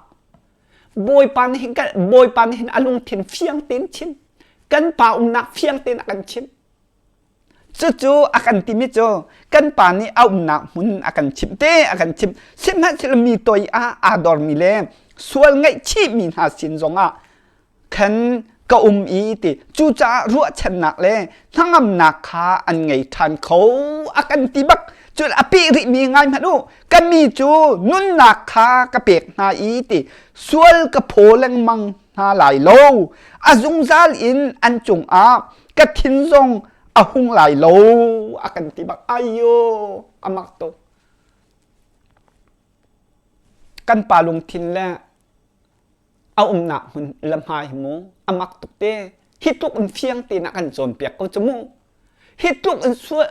Speaker 1: Bawipa nih hin Bawipa nih hin a lungthin fiang tein chim. Kan pa umnak fiang tein a kan chimh. Cucu a kan timi cu kan pa nih a umnak hmun a kan chimh te a kan chimh. Sihmanhsehlaw mi toi ah aa dormi le sual ngaihchihmi hna sin zongah khan ka um i ti cucaah ruahchannak le hnangamnak kha an ngei ṭhan kho a kan ti bak. Cun a peh rihmi ngai hmanh u ka mi cu nunnak kha ka pek hna i ti sual ka phaw lengmang hna lai lo a zungzal in an cungah ka thin zong a hung lai lo a kan ti bak ayo a mak tuk kan pa lungthin le a umnak hmun le hma hi mu a mak tuk te hi tluk in fiang tein a kan cawnpiak ko cu mu hi tluk in sual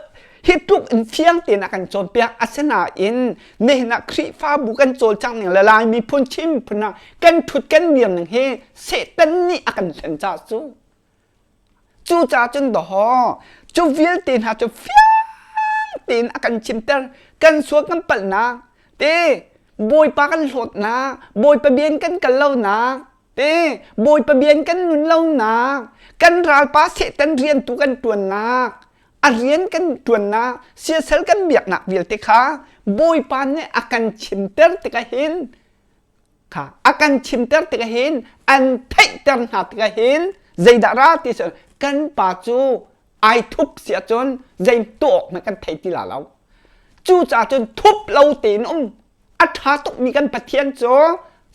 Speaker 1: hi tluk in fiang tein a kan cawnpiak asinain nihin ah Khrihfabu kan cawlcangh ning le Lai miphun Chin miphun ah kan thut kan dir ning hi Satan nih a kan hlen caah cu Cucaah cun dawhaw cu vialte hna cu fiang tein a kan chimter. Kan sual kan palhnak te Bawipa kan hlawtnak, Bawipa bian kan kal lonak, te Bawipa bian kan nun lonak, kan ralpa Satan rian tu kan ṭuannak, a rian kan ṭuannak, siasal kan biaknak vialte kha Bawipa nih a kan chimter tikah hin kha a kan chimter tikah hin an theihter hna tikah hin zeidah ra ti cu kan pa cu ai thup si ahcun zei tuah awk hmanh kan thei ti la lo cucaah cun thup lo tein um a ṭha tukmi kan Pathian cu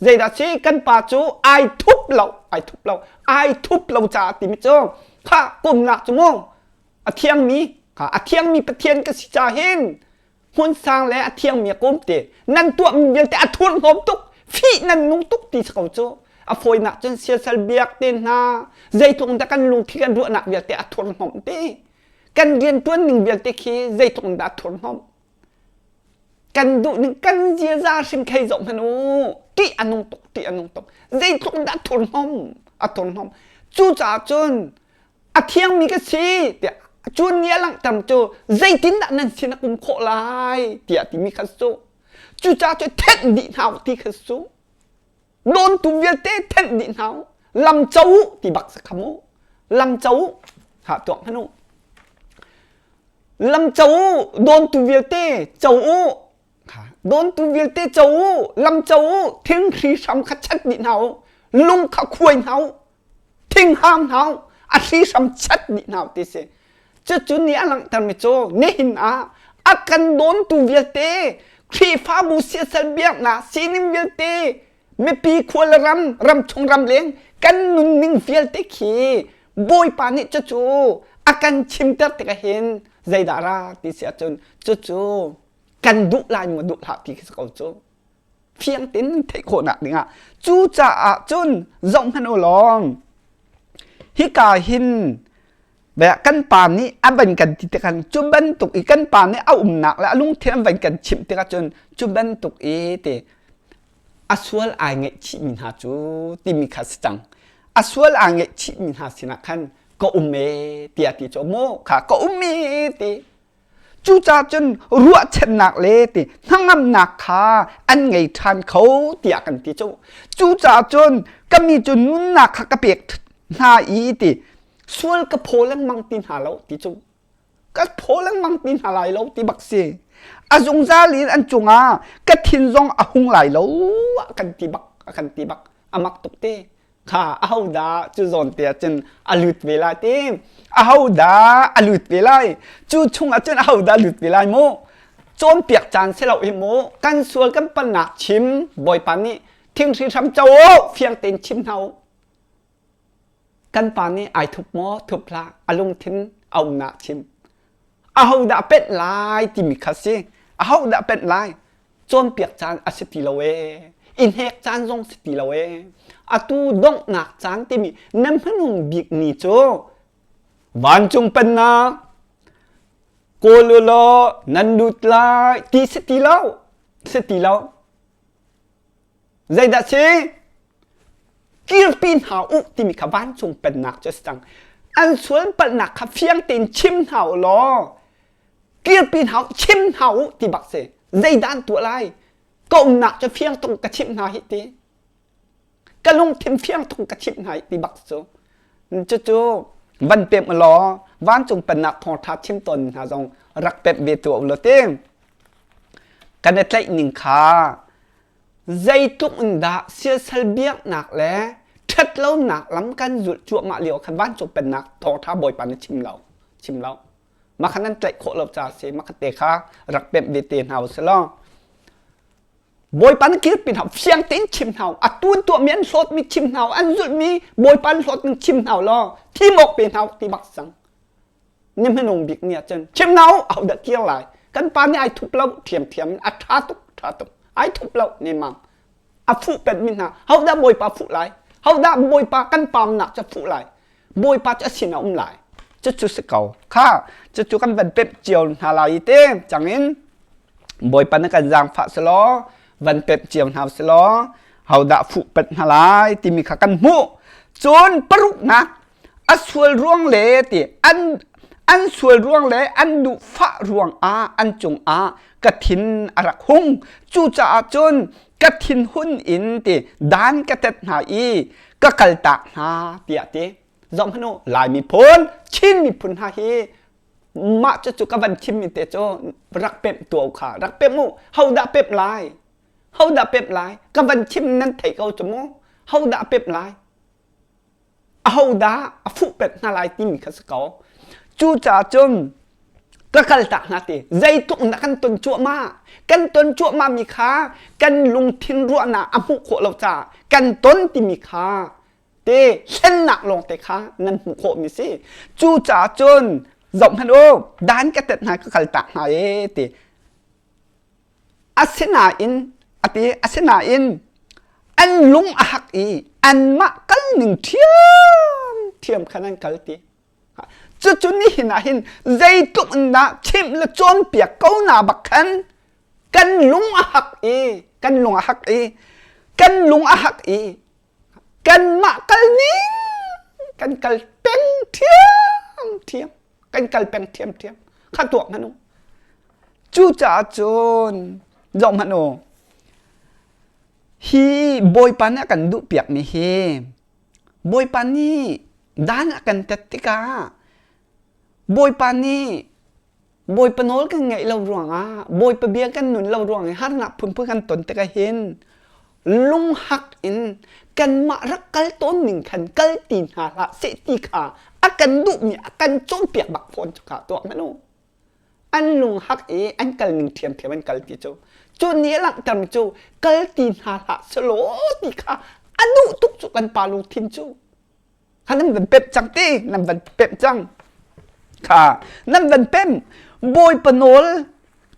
Speaker 1: zeidah si kan pa cu ai thup lo ai thup lo ai thup lo caah timi cu kha kumnak cu mu a thiangmi kha a thiangmi Pathian ka si ca hin hmun sang le a thiangmi a kum te nan tuahmi vialte a thurhnawm tuk fih nan nung tuk ti ko cu a fawinak cun siasal biak te hna zeitluk dah kan lungthli kan ruahnak vialte a thurhnawm te kan riantuan ning vialte khi zeitluk dah a thurhnawm kan duh ning kan ziaza hrim khei zoh hmanh u tih a nung tuk tih a nung tuk zeitluk dah a thurhnawm a thurhnawm cucaah cun a thiangmi ka si tiah cu ni a langhter cu zeitindah nan sin a kum khawh lai tiah timi kha cu cucaah cu thenh dih hna u ti kha cu dawntu vialte thenh dih hna u lam co u ti bak sa kham u lam co u ha tuak hmanh u lam co u dawntu vialte co u dawntu vialte co u lam co u thing hri hram kha chat dih hna u lung kha khuai hna u thingham hna a hrihram chat dih hna ti si cucu nih a langhtermi cu nihin ah a kan dawntu vialte Khrihfabu siasal biaknak sining vialte mipi khua le ram ramchung ramleng kan nunning vialte khi Bawipa nih cucu a kan chimter tikah hin zeidah ra ti si ahcun cucu kan duh lai maw duh hlah ti khi si ko cu fiang tein nan theih khawhnak dingah cucaah cun zoh hmanh u law hika hin kan pa nih a van kan ti tikah cu bantuk i kan pa nih a umnak le a lungthin an van kan chimh tikah cun cu bantuk i ti a sual ai ngaihchihmi hna cu timi kha si cang a sual aa ngaihchihmi hna sinah khan ka um e tiah ti cu maw kha ka um e ti Cucaah cun ruahchannak le ti hnangamnak kha an ngei ṭhan kho tiah kan ti cu. Cucaah cun ka mi cu nunnak kha ka pek hna i ti sual ka phaw lengmang ti hna lo ti cu. Ka phaw lengmang ti hna lai lo ti bak si. A zungzal in an cungah ka thin zong a hung lai lo a kan ti bak a kan ti bak a mak tuk te. Kha ahodah cu zawn te ah cun a lut ve lai ti ahodah a lut ve lai cu chungah cun ahodah lut ve lai mu cawnpiak caan si lo hi mu kan sual kan palnak chim bawipa nih thing hri hram co fiang tein chim hna u kan pa nih ai thup maw thup hlah a lungthin a umnak chim ahodah penh lai timi kha si ahodah penh lai cawnpiak caan a si ti lo ee i hnek caan zong si ti lo ee atu donghnak caan timi na hmanung bik ni cu vancung pennak kawl u law nan lut lai ti si ti lo si ti lo Zeidah si? Kirpi hna u timi kha vancung pennak cu a si cang. An sual palhnak kha fiang tein chim hna u law kirpi hna u, chim hna u ti bak si. Zeidah an tuah lai? Ka umnak cu fiang tung ka chimh hna hi ti. Ka lungthin fiang tung ka chimh hna hi ti bak cu. Cucu. Van pemh law vancung pennak thawngṭha chim tawn hna zong rak pemh ve tuah u law ti. Kan i tlaih ning kha zeitluk in dah siasal biaknak le ṭhatlonak lam kan zulh cuahmah lio khan vancung pennak thawngṭha Bawipa nih chim lo chim lo. Mah kha nan tlaih khawh lo caah si mah kha te kha rak pemh ve te hna u sih law. Bawipa na kirpi hna fiang tein chim hna a tun tuahmi an hlawtmi chim hna an zulhmi Bawipa an hlawt ning chim hna law thim awk pe hna ti bak cang. Ni hmanung bik ni ah cun chim hna u ahodah kir lai kan pa nih ai thup lo ṭhiamṭhiam in a ṭha tuk ṭha tuk ai thup lo nemam a fuh penmi hna hodah Bawipa fuh lai hodah Bawipa kan pamnak cu fuh lai Bawipa cu a sin a um lai cucu si ko kha cucu kan van pemh cio hna lai i te cangin Bawipa na kan zaangfah selaw van pemh cio hna selaw hodah fuh pet hna lai timi kha kan hmuh cun paruknak a sual ruang le ti an an sual ruang le an duhfah ruang ah an cungah ka thin a rak hung cucaah cun ka thinhun in ti dan ka tet hna i ka kaltak hna tiah ti zoh hmanh u Lai miphun Chin miphun hna hi mah cu cu ka van chimmi te cu rak pemh tuah kha rak pemh u hodah pemh lai hodah pemh lai ka van chim nan theih ko cu mu hodah pemh lai ahodah a fuh pet hna lai timi kha si ko cucaah cun ka kaltak hna ti zeitluk na kan ton cuahmah kan ton cuahmah mi kha kan lungthin ruahnak a hmuh khawh lo caah kan ton timi kha te hlennak lawng te kha nan hmuh khawh mi si cucaah cun zoh hmanh u dan ka tet hna ka kaltak hna e ti Asinain a ti asinain an lung a hak i anmah kal ning ṭhiamṭhiam khan an kal ti. Cucu nihin ah hin zeitluk in dah chimh le cawnpiak ko na bak khan kan lung a hak i kan lung a hak i kan lung a hak i kanmah kal ning kan kal peng ṭhiamṭhiam. Kan kal peng ṭhiamṭhiam. Kha tuak hmanh u. Cucaah cun zoh hmanh u. Hi Bawipa nih a kan duhpiakmi hi Bawipa nih dan a kan tet tikah Bawipa nih Bawipa nawl kan ngaih lo ruangah Bawipa bia kan nun lo ruang i harnak phunphun kan ton tikah hin lunghak in kanmah rak kal tawn ning khan kal ti hna hlah seh ti kha a kan duhmi a kan cawnpiak bak fawn cu kha tuah hmanh u. An lunghak i an kal ning ṭhiamṭhiam an kal ti cu cu nih a langhter cu kal ti hna hlah selaw ti kha a duh tuk cu kan pa lungthin cu. Kha nan van pemh cang ti nan van pemh cang kha nan van pemh Bawipa nawl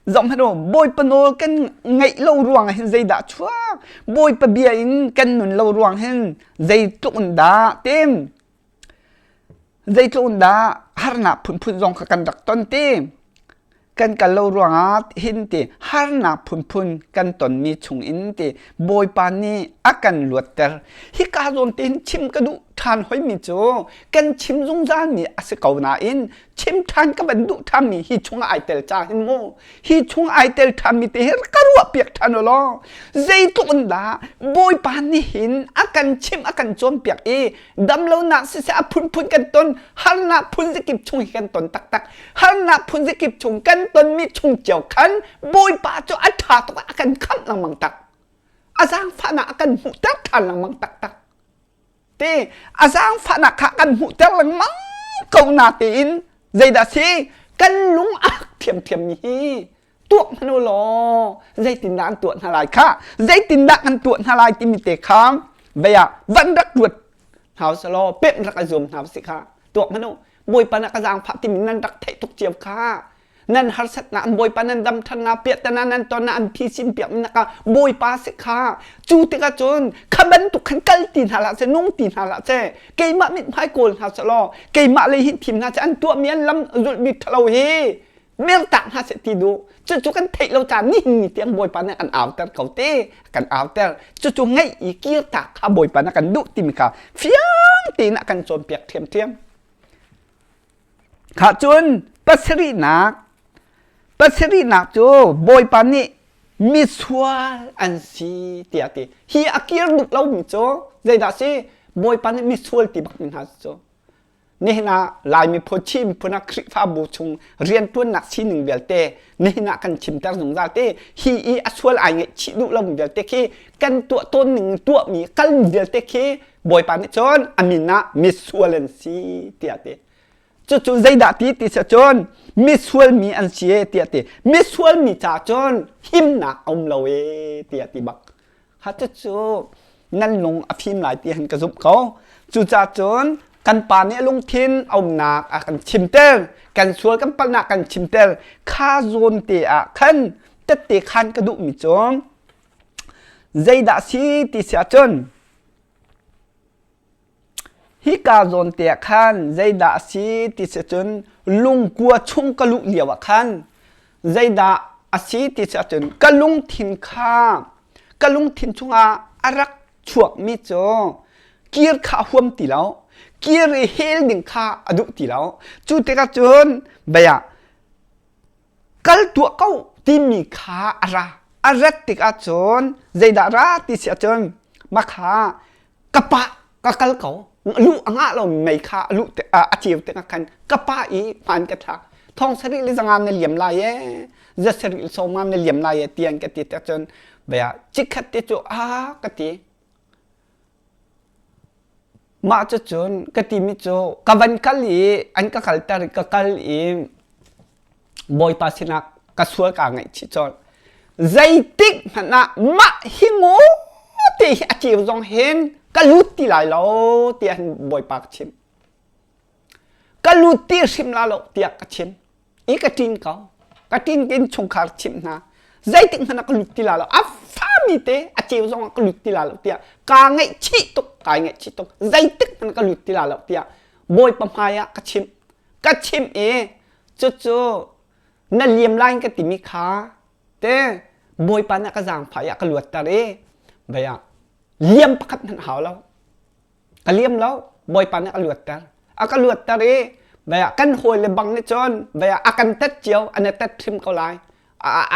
Speaker 1: zoh hmanh u Bawipa nawl kan ngaih lo ruang ah hin zeidah chuak Bawipa bia in kan nun lo ruang hin zeitluk in dah tim zeitluk in dah harnak phunphun zong kha kan rak ton ti kan kal lo ruangah hin ti harnak phunphun kan tonmi chungin ti Bawipa nih a kan luatter. Hika zawn te hin chim ka duh ṭhan hoimi cu kan chim zungzalmi a si ko nain chim ṭhan ka van duh ṭhanmi hi chungah ai tel ca hin mu hi chung ai tel ṭhanmi te hi ka ruah piak ṭhan u law zeitluk in dah Bawipa nih hin a kan chimh a kan cawnpiak i damlonak siseh a phunphun kan ton harnak phunzakip chung hi kan ton taktak harnak phunzakip chung kan tonmi chung cio khan Bawipa cu a ṭha tuk a kan khamh lengmang tak a zaangfahnak a kan hmuhter ṭhan lengmang taktak te a zaangfahnak kha kan hmuhter lengmang ko na tein zeidah si kan lung a hak thiamthiam mi hi tuak hmanh u law zeitindah an tuah hna lai kha zeitindah kan tuah hna lai timi te kha vei ah van rak ruat hna selaw pemh rak i zuam hna si kha tuak hmanh u bawipa na ka zaangfah timi nan rak theih tuk cio kha nan harsatnak an bawipa nan dam ṭhannak piahtana nan ton an phisin piak nak ah bawipa si kha cu tikah cun kha bantuk khan kal ti hna hlah seh nung ti hna hlah seh keimah mithmai kawl hna selaw keimah lei hin thim hna seh an tuahmi an lam zulhmi ṭhalo hi mertak hna seh ti duh cucu kan theih lo caan nihin ni tiang bawipa nih kan auter ko te kan auter cucu ngaih i kirtak kha bawipa nih kan duh timi kha fiang tein a kan cawnpiak ṭhiamṭhiam kha cun pasarihnak pasarihnak cu bawipa nih misual an si tiah ti hi a kir duh lomi cu zeidah si bawipa nih misual ti bak mi hna cu. Nihin ah Laimi phun Chin miphun ah Khrihfabu chung rianṭuannak sining vialte nihin ah kan chimter zungzal te. Hi i a sual ai ngaihchih duh lomi vialte khi kan tuah tawn ning tuahmi kalmi vialte khi Bawipa nih cun a min ah misual an si tiah ti. Cucu zeidah ti ti si cun misual mi an si e tiah ti. Misual mi ca cun himnak a um lo e tiah ti bak. Kha cucu nan lung a fim lai ti han ka zumh ko. Cucaah cun kan pa nih a lungthin a umnak a kan chimter, kan sual kan palhnak kan chimter. Kha zawn te ah khan tette khan ka duhmi cu zeidah si ti si ahcun Hika zawn te ah khan zeidah a si ti si cun lungkua chung ka luh lio ah khan zeidah a si ti si ahcun ka lungthin kha ka lungthin chungah a rak chuakmi cu kir kha a huam ti lo kir i hel ding kha a duh ti lo cu tikah cun bia kal tuah ko timi kha a ra a rat tikah cun zeidah ra ti si ahcun mah kha ka pa ka kal ko luh a ngah lo mei kha a luh a ceu tikah khan ka pa i hmaan ka thlak thong sarih le zanga na liam lai e za sarih le sawma na liam lai e tian ka ti tik cun bia chikkhat te cu a ka ti mah cu cun ka timi cu ka van kal i an ka kalter ka kal i Bawipa sinah ka sual kaa ngaihchih colh. Zeitik hmanh ah mah hi ngaw te hi a ceu zong hin ka lut ti lai lo tiah hin Bawipa ka chim. Ka lut ti hrim la lo tiah ka chim. I ka ṭin ko. Ka ṭin in chungkhar chimh hna. Zeitik hmanh ah ka lut ti la lo. A fami te a ceu zong ah ka lut ti la lo tiah kaa ngaihchih tuk, kai ngaihchih tuk. Zeitik hmanh ka lut ti la lo tiah Bawipa hmai ah ka chimh. Ka chimh i cucu na liam lai ka timi kha te Bawipa nih a ka zaangfah i a ka luatter i vei ah liam pakhat hmanh hau lo ka liam lo Bawipa nih a ka luatter a ka luatter i vei ah kan hawi le bang nih cun vei ah a kan tet cio an i tet hrim ko lai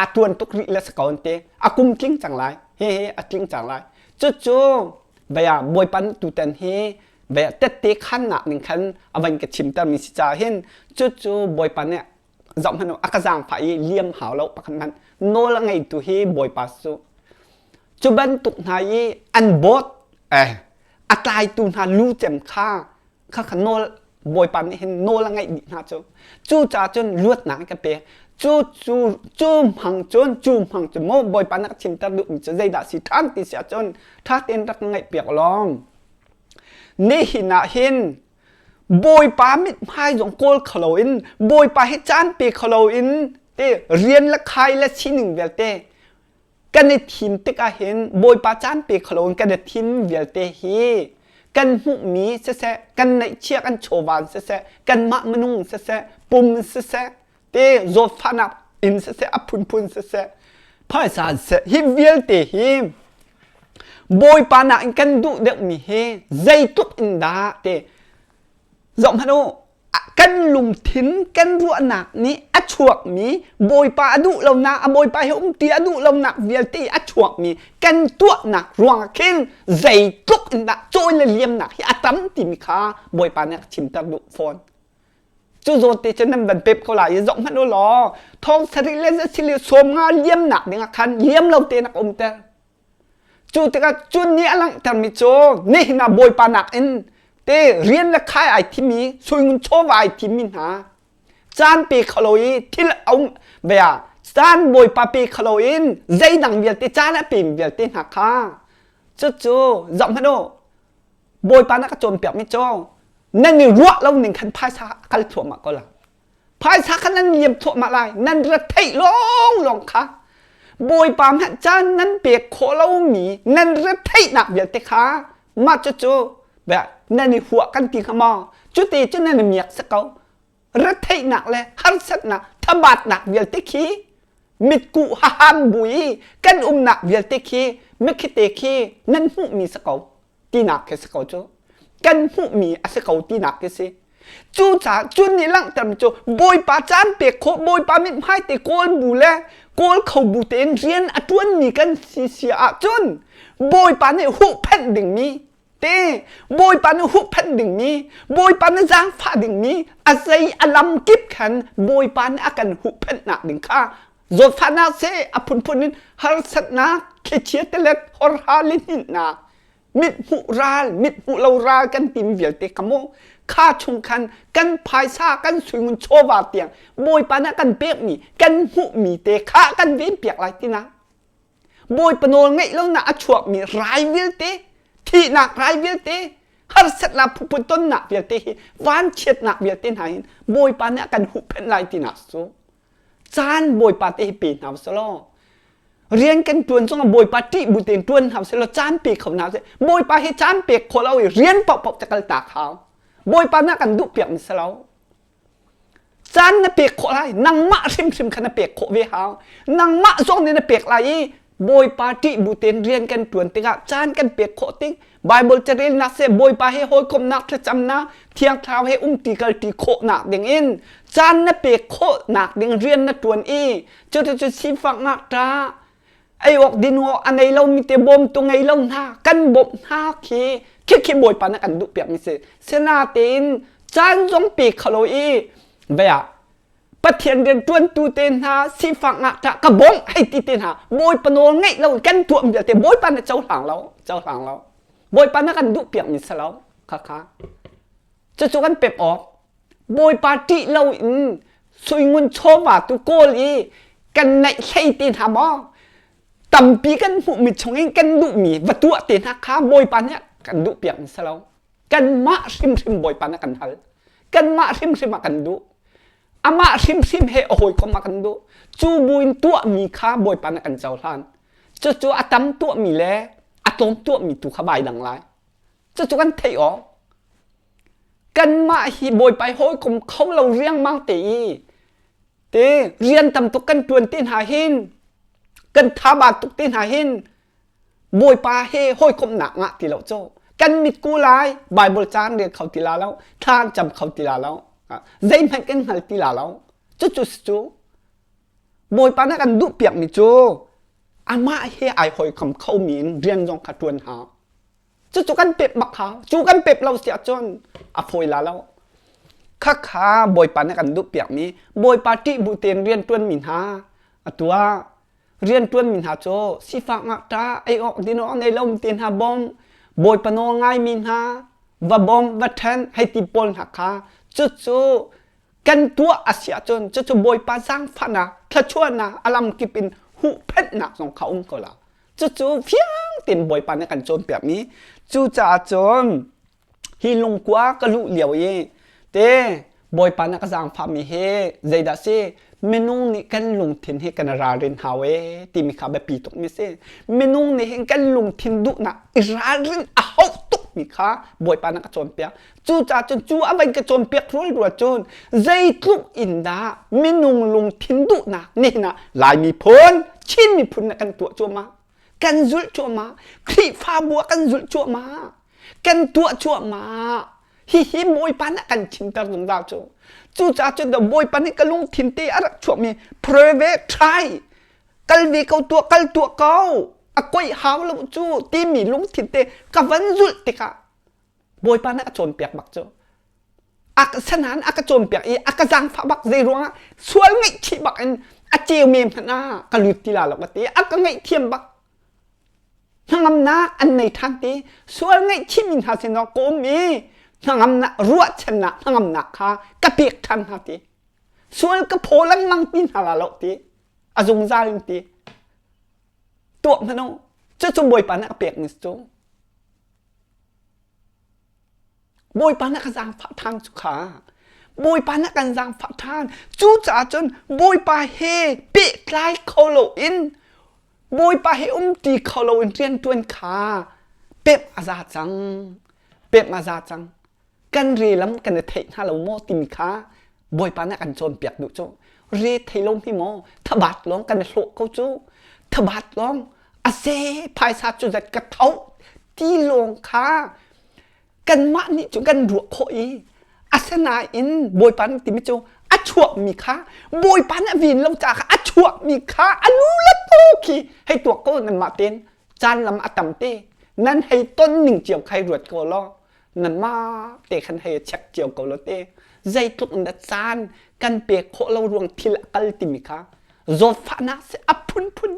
Speaker 1: a tuan tuk rih le si ko an ti a kum tling cang lai hi hi a tling cang lai cucu vei ah Bawipa nih tutan hi ve tette khannak ning khan a van ka chimter mi si ca hin cucu Bawipa nih zoh hmanh a ka zaangfah i liam hau lo pakhat hmanh nawl a ngeitu hi Bawipa cu cu bantuk hna i an bawt eh a tlaitu hna lu cem kha kha kha nawl Bawipa nih hin nawl a ngeih dih hna cu cu caah cun luatnak ka pek cu cu cu hmang cun cu hmang cu maw Bawipa nih a chimter duhmi cu zeidah si ṭhan ti si ahcun ṭha tein rak ngaih piak lawng Nihin ah hin Bawipa mithmai zong kawl kho loin Bawipa hi caan pe kho loin te rian le khai le sining vialte kan i thim tikah hin Bawipa caan pe kho loin kan i thim vialte hi kan hmuhmi siseh kan neihchia kan chawvan siseh kanmah minung siseh pum siseh te zawtfahnak in siseh a phunphun siseh phaisa siseh hi vialte hi Bawipa nakin kan duh deuhmi hi zeitluk in dah te zoh hmanh u kan lungthin kan ruahnak nih a chuakmi Bawipa a duh lonak a Bawipa he umti a duh lonak vialte a chuakmi kan tuahnak ruangah khin zeitluk in dah cawi le liamnak hi a tam timi kha Bawipa nih a chimter duh fawn. Cu zawn te cu nan van pep ko lai i zoh hmanh u law thong sarih le zasili 50 liamnak dingah khan liam lo tein a ka umter. Cu tikah cun nih a langhtermi cu nihin ah Bawipa nakin te rian le khai ai thimi suingun chawva ai thimmi hna caan pe kho lo i thil a um bia caan Bawipa pe kho lo in zeidang vialte caan a pemi vialte hna kha cucu zoh hmanh u Bawipa na ka cawnpiakmi cu nan i ruah lo ning khan phaisa a kal thluahmah ko lai. Phaisa kha nan liam thluahmah lai. Nan ra theih lawnglawng kha Bawipa hmanh caan nan pek khawh lomi nan ra theihnak vialte kha mah cucu nan i huah kan ti hnga maw? Cuti cu nan i miak si ko. Retheihnak le harsatnak thabatnak vialte khi mitkuh haham bu i kan umnak vialte khi mikhite khi nan hmuhmi si ko tinak khi si ko cu kan hmuhmi a si ko tinak khi si cucaah cun nih langhtermi cu Bawipa caan pek khawh Bawipa mithmai te kawl bu le kawl kho bu tein rian a ṭuanmi kan si si ahcun Bawipa nih huhphenh dingmi. Te Bawipa nih huhphenh dingmi, Bawipa nih zaangfah dingmi, a zei a lam kip khan Bawipa nih a kan huhphenhnak ding kha zawtfahnak seh a phunphun in harsatnak, thlichia tilet, horha lihninhnak, mithmuh ral, mithmuh lo ral kan timi vialte kha mu kha chung khan kan phaisa kan suingun chawva tiang Bawipa nih a kan pekmi kan hmuhmi te kha kan ven piak lai tinak Bawipa nawl ngeih lonak a chuakmi rai vialte, thihnak rai vialte, harsatnak phunphun tonnak vialte hi vanchiatnak vialte hna hin Bawipa nih a kan huhphenh lai tinak cu caan Bawipa te hi pe hna usih law rian kan ṭuan zongah Bawipa ṭih bu tein ṭuan hna usih law caan pe kho hna usih. Bawipa hi caan pek khawh lo i rian paohpaoh ca kal tak hau. Bawipa nih a kan duh piak mi si lo. Caan na pek khawh lai. Nangmah hrimhrim kha na pek khawh ve hau. Nangmah zong nih na pek lai i Bawipa ṭih bu tein rian kan ṭuan tikah caan kan pek khawh tik Bible carelnak seh Bawipa he hawikomhnak thlacamnak Thiang Thlarau he umṭi kalṭi khawhnak dingin caan na pek khawhnak ding rian na ṭuan i cuticun sifak ngakṭah ei awk din awk a nei lomi te bawmtu ngei lo hna kan bawmh hna khi khikhi Bawipa nih kan duh piakmi si sinatein caan zong pe kho lo i vei ah Pathian rian ṭuantu te hna sifak ngakṭah ka bawmh hei ti te hna Bawipa nawl ngeih lo kan tuah vialte Bawipa nih cohlang lo cohlang lo Bawipa nih kan duh piakmi si lo khakha cucu kan pep awk Bawipa ṭih lo in suingun chawva tu kawl i kan neih hlei te hna maw tampi kan hmuhmi chungin kan duhmi va tuah te hna kha Bawipa nih kan duh piak mi si lo kanmah hrimhrim Bawipa nih kan hal kanmah hrimhrim ah kan duh amah hrimhrim he a hawikom ah kan duh cu buin tuahmi kha Bawipa nih kan cohlan cucu a tam tuahmi le a tlawm tuahmi tu kha vai dang lai Cucu kan theih awk. Kanmah hi Bawipa i hawikom kho lo riangmang te i te rian tam tuk kan ṭuan te hna hin kan thaba tuk te hna hin Bawipa he hawikomhnak ngah ti lo cu kan mitku lai Bible caan rel kho ti la lo thla an cam kho ti la lo zeihmanh kan hngal ti la lo cucu cu Bawipa nih kan duh piakmi cu amah he ai hawikom khomi in rian zong kha ṭuan hau Cucu kan pep bak hau. Cu kan pep lo si ahcun a fawi la lo. Khakha Bawipa nih kan duh piakmi Bawipa ṭih bu tein rianṭuanmi hna atu ah rianṭuanmi hna cu sifak ngakṭah ei awk din awk nei lo te hna bawm Bawipa nawl ngaimi hna va bawm va ṭhen hei ti pawl hna kha cucu kan tuah a si ahcun cucu Bawipa zaangfahnak thluachuahnak a lamkip in huhphenhnak zong kha um ko la. Cucu fiang tein Bawipa nih a kan cawnpiakmi. Cucaah cun hi lungkua ka luh lio i te Bawipa nih a ka zaangfahmi hi zeidah si minung nih kan lungthin hi kan ralrin hau ee timi kha biapi tukmi si. Minung nih hin kan lungthin duhnak i ralrin a hauh tukmi kha Bawipa nih a ka cawnpiak. Cucaah cun cu a van ka cawnpiak rualrual cun zeitluk in dah minung lungthin duhnak nihin ah Lai miphun, Chin miphun nih kan tuah cuahmah, kan zulh cuahmah, Khrihfabu ah kan zulh cuahmah, kan tuah cuahmah. Hihi Bawipa nih a kan chimter zungzal cu. Cucaah cun Bawipa nih ka lungthin te a rak chuahmi private try kal ve ko tuah kal tuah ko a koih hau lo cu timi lungthin te ka van zulh tikah Bawipa nih a cawnpiak bak cu. A sanan a ka cawnpiak i a ka zaangfah bak zei ruangah sual ngaihchih bak in a ceu me hmanh ah ka lut ti la lo ka ti. A ka ngaihthiam bak. Hnangamnak an nei ṭhan ti. Sual ngaihchih mi hna sinah ka um i hnangamnak ruahchannak hnangamnak kha ka pek ṭhan hna ti. Sual ka phaw lengmang ti hna la lo ti. A zungzal in ti. Tuah hmanh u. Cucu Bawipa nih a pek mi cu. Bawipa nih a ka zaangfah ṭhan cu kha. Bawipa nih a kan zaangfah ṭhan. Cucaah cun Bawipa he pehtlai kho loin Bawipa he umṭi kho loin rianṭuan kha pemh a za cang. Pemh a za cang. Kan re lam kan i theih hna lo maw timi kha Bawipa nih a kan cawnpiak duh cu. Re thei lo hi maw thabat lawng kan i hlawh ko cu. Thabat lawng a se phaisa cu zat ka tho ti lawng kha kanmah nih cu kan ruah khawh i asinain Bawipa nih timi cu a chuakmi kha Bawipa nih a vin lo caah kha a chuakmi kha a lu le tu khi hei tuak ko nanmah tein caan lam a tam te. Nan hei ton ning cio khai ruat ko law nanmah te khan hei check cio ko law te zeitluk in dah caan kan pek khawh lo ruang thil a kal timi kha zawtfahnak si a phunphun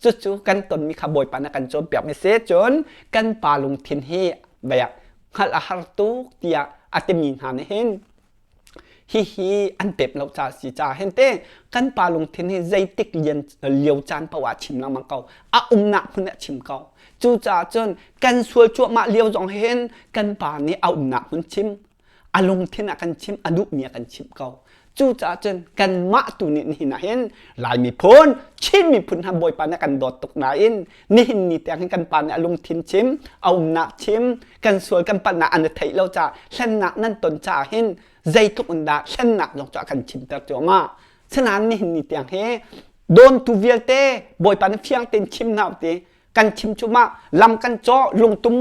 Speaker 1: cucu kan tonmi kha Bawipa na kan cawnpiakmi si cun kan pa lungthin hi bia hngalh a har tuk tiah a timi hna nih hin hihi an pep lo ca si ca hen te kan pa lungthin hi zeitik lian lio caan paoh ah chim lengmang ko a umnak hmun ah chim ko cucaah cun kan sual cuahmah lio zong hin kan pa nih a umnak hmun chim a lungthin ah kan chim a duhmi a kan chimh ko cucaah cun kanmah tu nih nihin ah hin Lai miphun Chin miphun hna Bawipa nih a kan dawt tuk nain nihin ni tiang hin kan pa nih a lungthin chim a umnak chim kan sual kan palhnak an i theih lo caah hlennak nan ton caah hin zeitluk in dah hlennak zong cu a kan chimter cuahmah sinain nihin ni tiang hi dawntu vialte Bawipa nih fiang tein chim hna ti kan chim cu mah lam kan cawh lungtum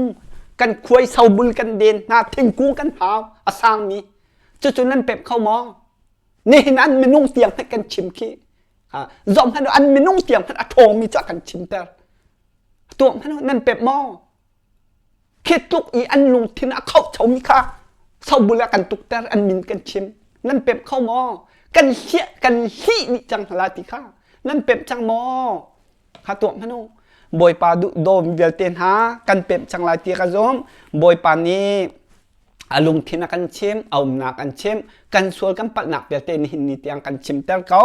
Speaker 1: kan khuai sobul kan den hna thingkung kan hau a sangmi cucu nan pemh kho maw nihin an minung tiang hmanh kan chim khi zom hmanh an minung tiang hmanh a ṭhawngmi cu a kan chimter tuah hmanh nan pemh maw khi tluk i an lungthin a khohchomi kha sobul ah kan tukter an min kan chim nan pemh kho maw kan hliah kan hlih dih cang hna ti kha nan pemh cang maw kha tuah hmanh u Bawipa duh dawm vialte hna kan pemh cang lai ti ka zum Bawipa nih a lungthin a kan chim a umnak an chim kan sual kan palhnak vialte nihin ni tiang kan chimter ko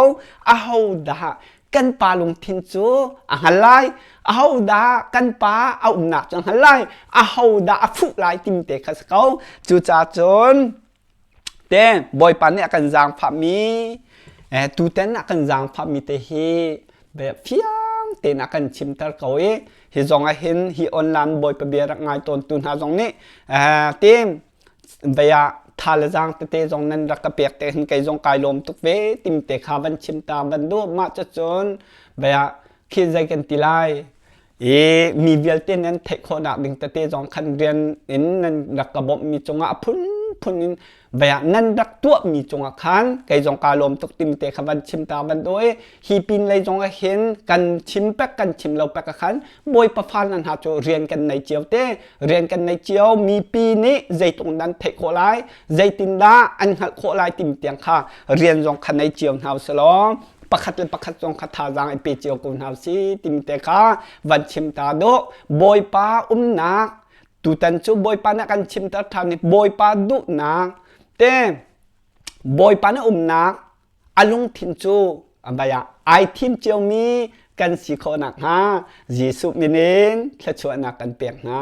Speaker 1: aho dah kan pa lungthin cu a hngal lai aho dah kan pa a umnak cu a hngal lai aho dah a fuh lai tim te kha si ko cucaah cun te Bawipa nih a kan zaangfahmi tuten a kan zaangfahmi te hi fiang tein a kan chimter ko i hi zong ah hin hi online Bawipa bia rak ngai tawntu hna zong nih tim vei ah tha le zaang tete zong nan rak ka pek te hin kei zong kai lawm tuk ve tim te kha van chim ta van duh mah cucun vei ah khi zei kan ti lai i mi vialte nan theih khawhnak ding tete zong khan rian in nan rak ka bawmhmi cungah a phunphun in vei nan rak tuahmi cungah khan kei zong kaa lawm tuk timi te kha van chim ta van duh i hi pin lei zong ah hin kan chim pek kan chim lo pek ah khan Bawipa fa nan hna cu rian kan nei cio te rian kan nei cio mipi nih zeitluk nan theih khawh lai zeitindah an hngalh khawh lai timi tiang kha rian zong kha nei cio hna usih pakhat le pakhat zong kha thazaang i pe cio ko hna si timi te kha van chim ta dawh Bawipa umnak tutan cu Bawipa nih a kan chimter ṭhan i Bawipa duhnak te Bawipa nih umnak a lungthin cu vai ah ai thim ciomi kan si khawh nakhnga Jesuh min in thluachuahnak kan pek hna.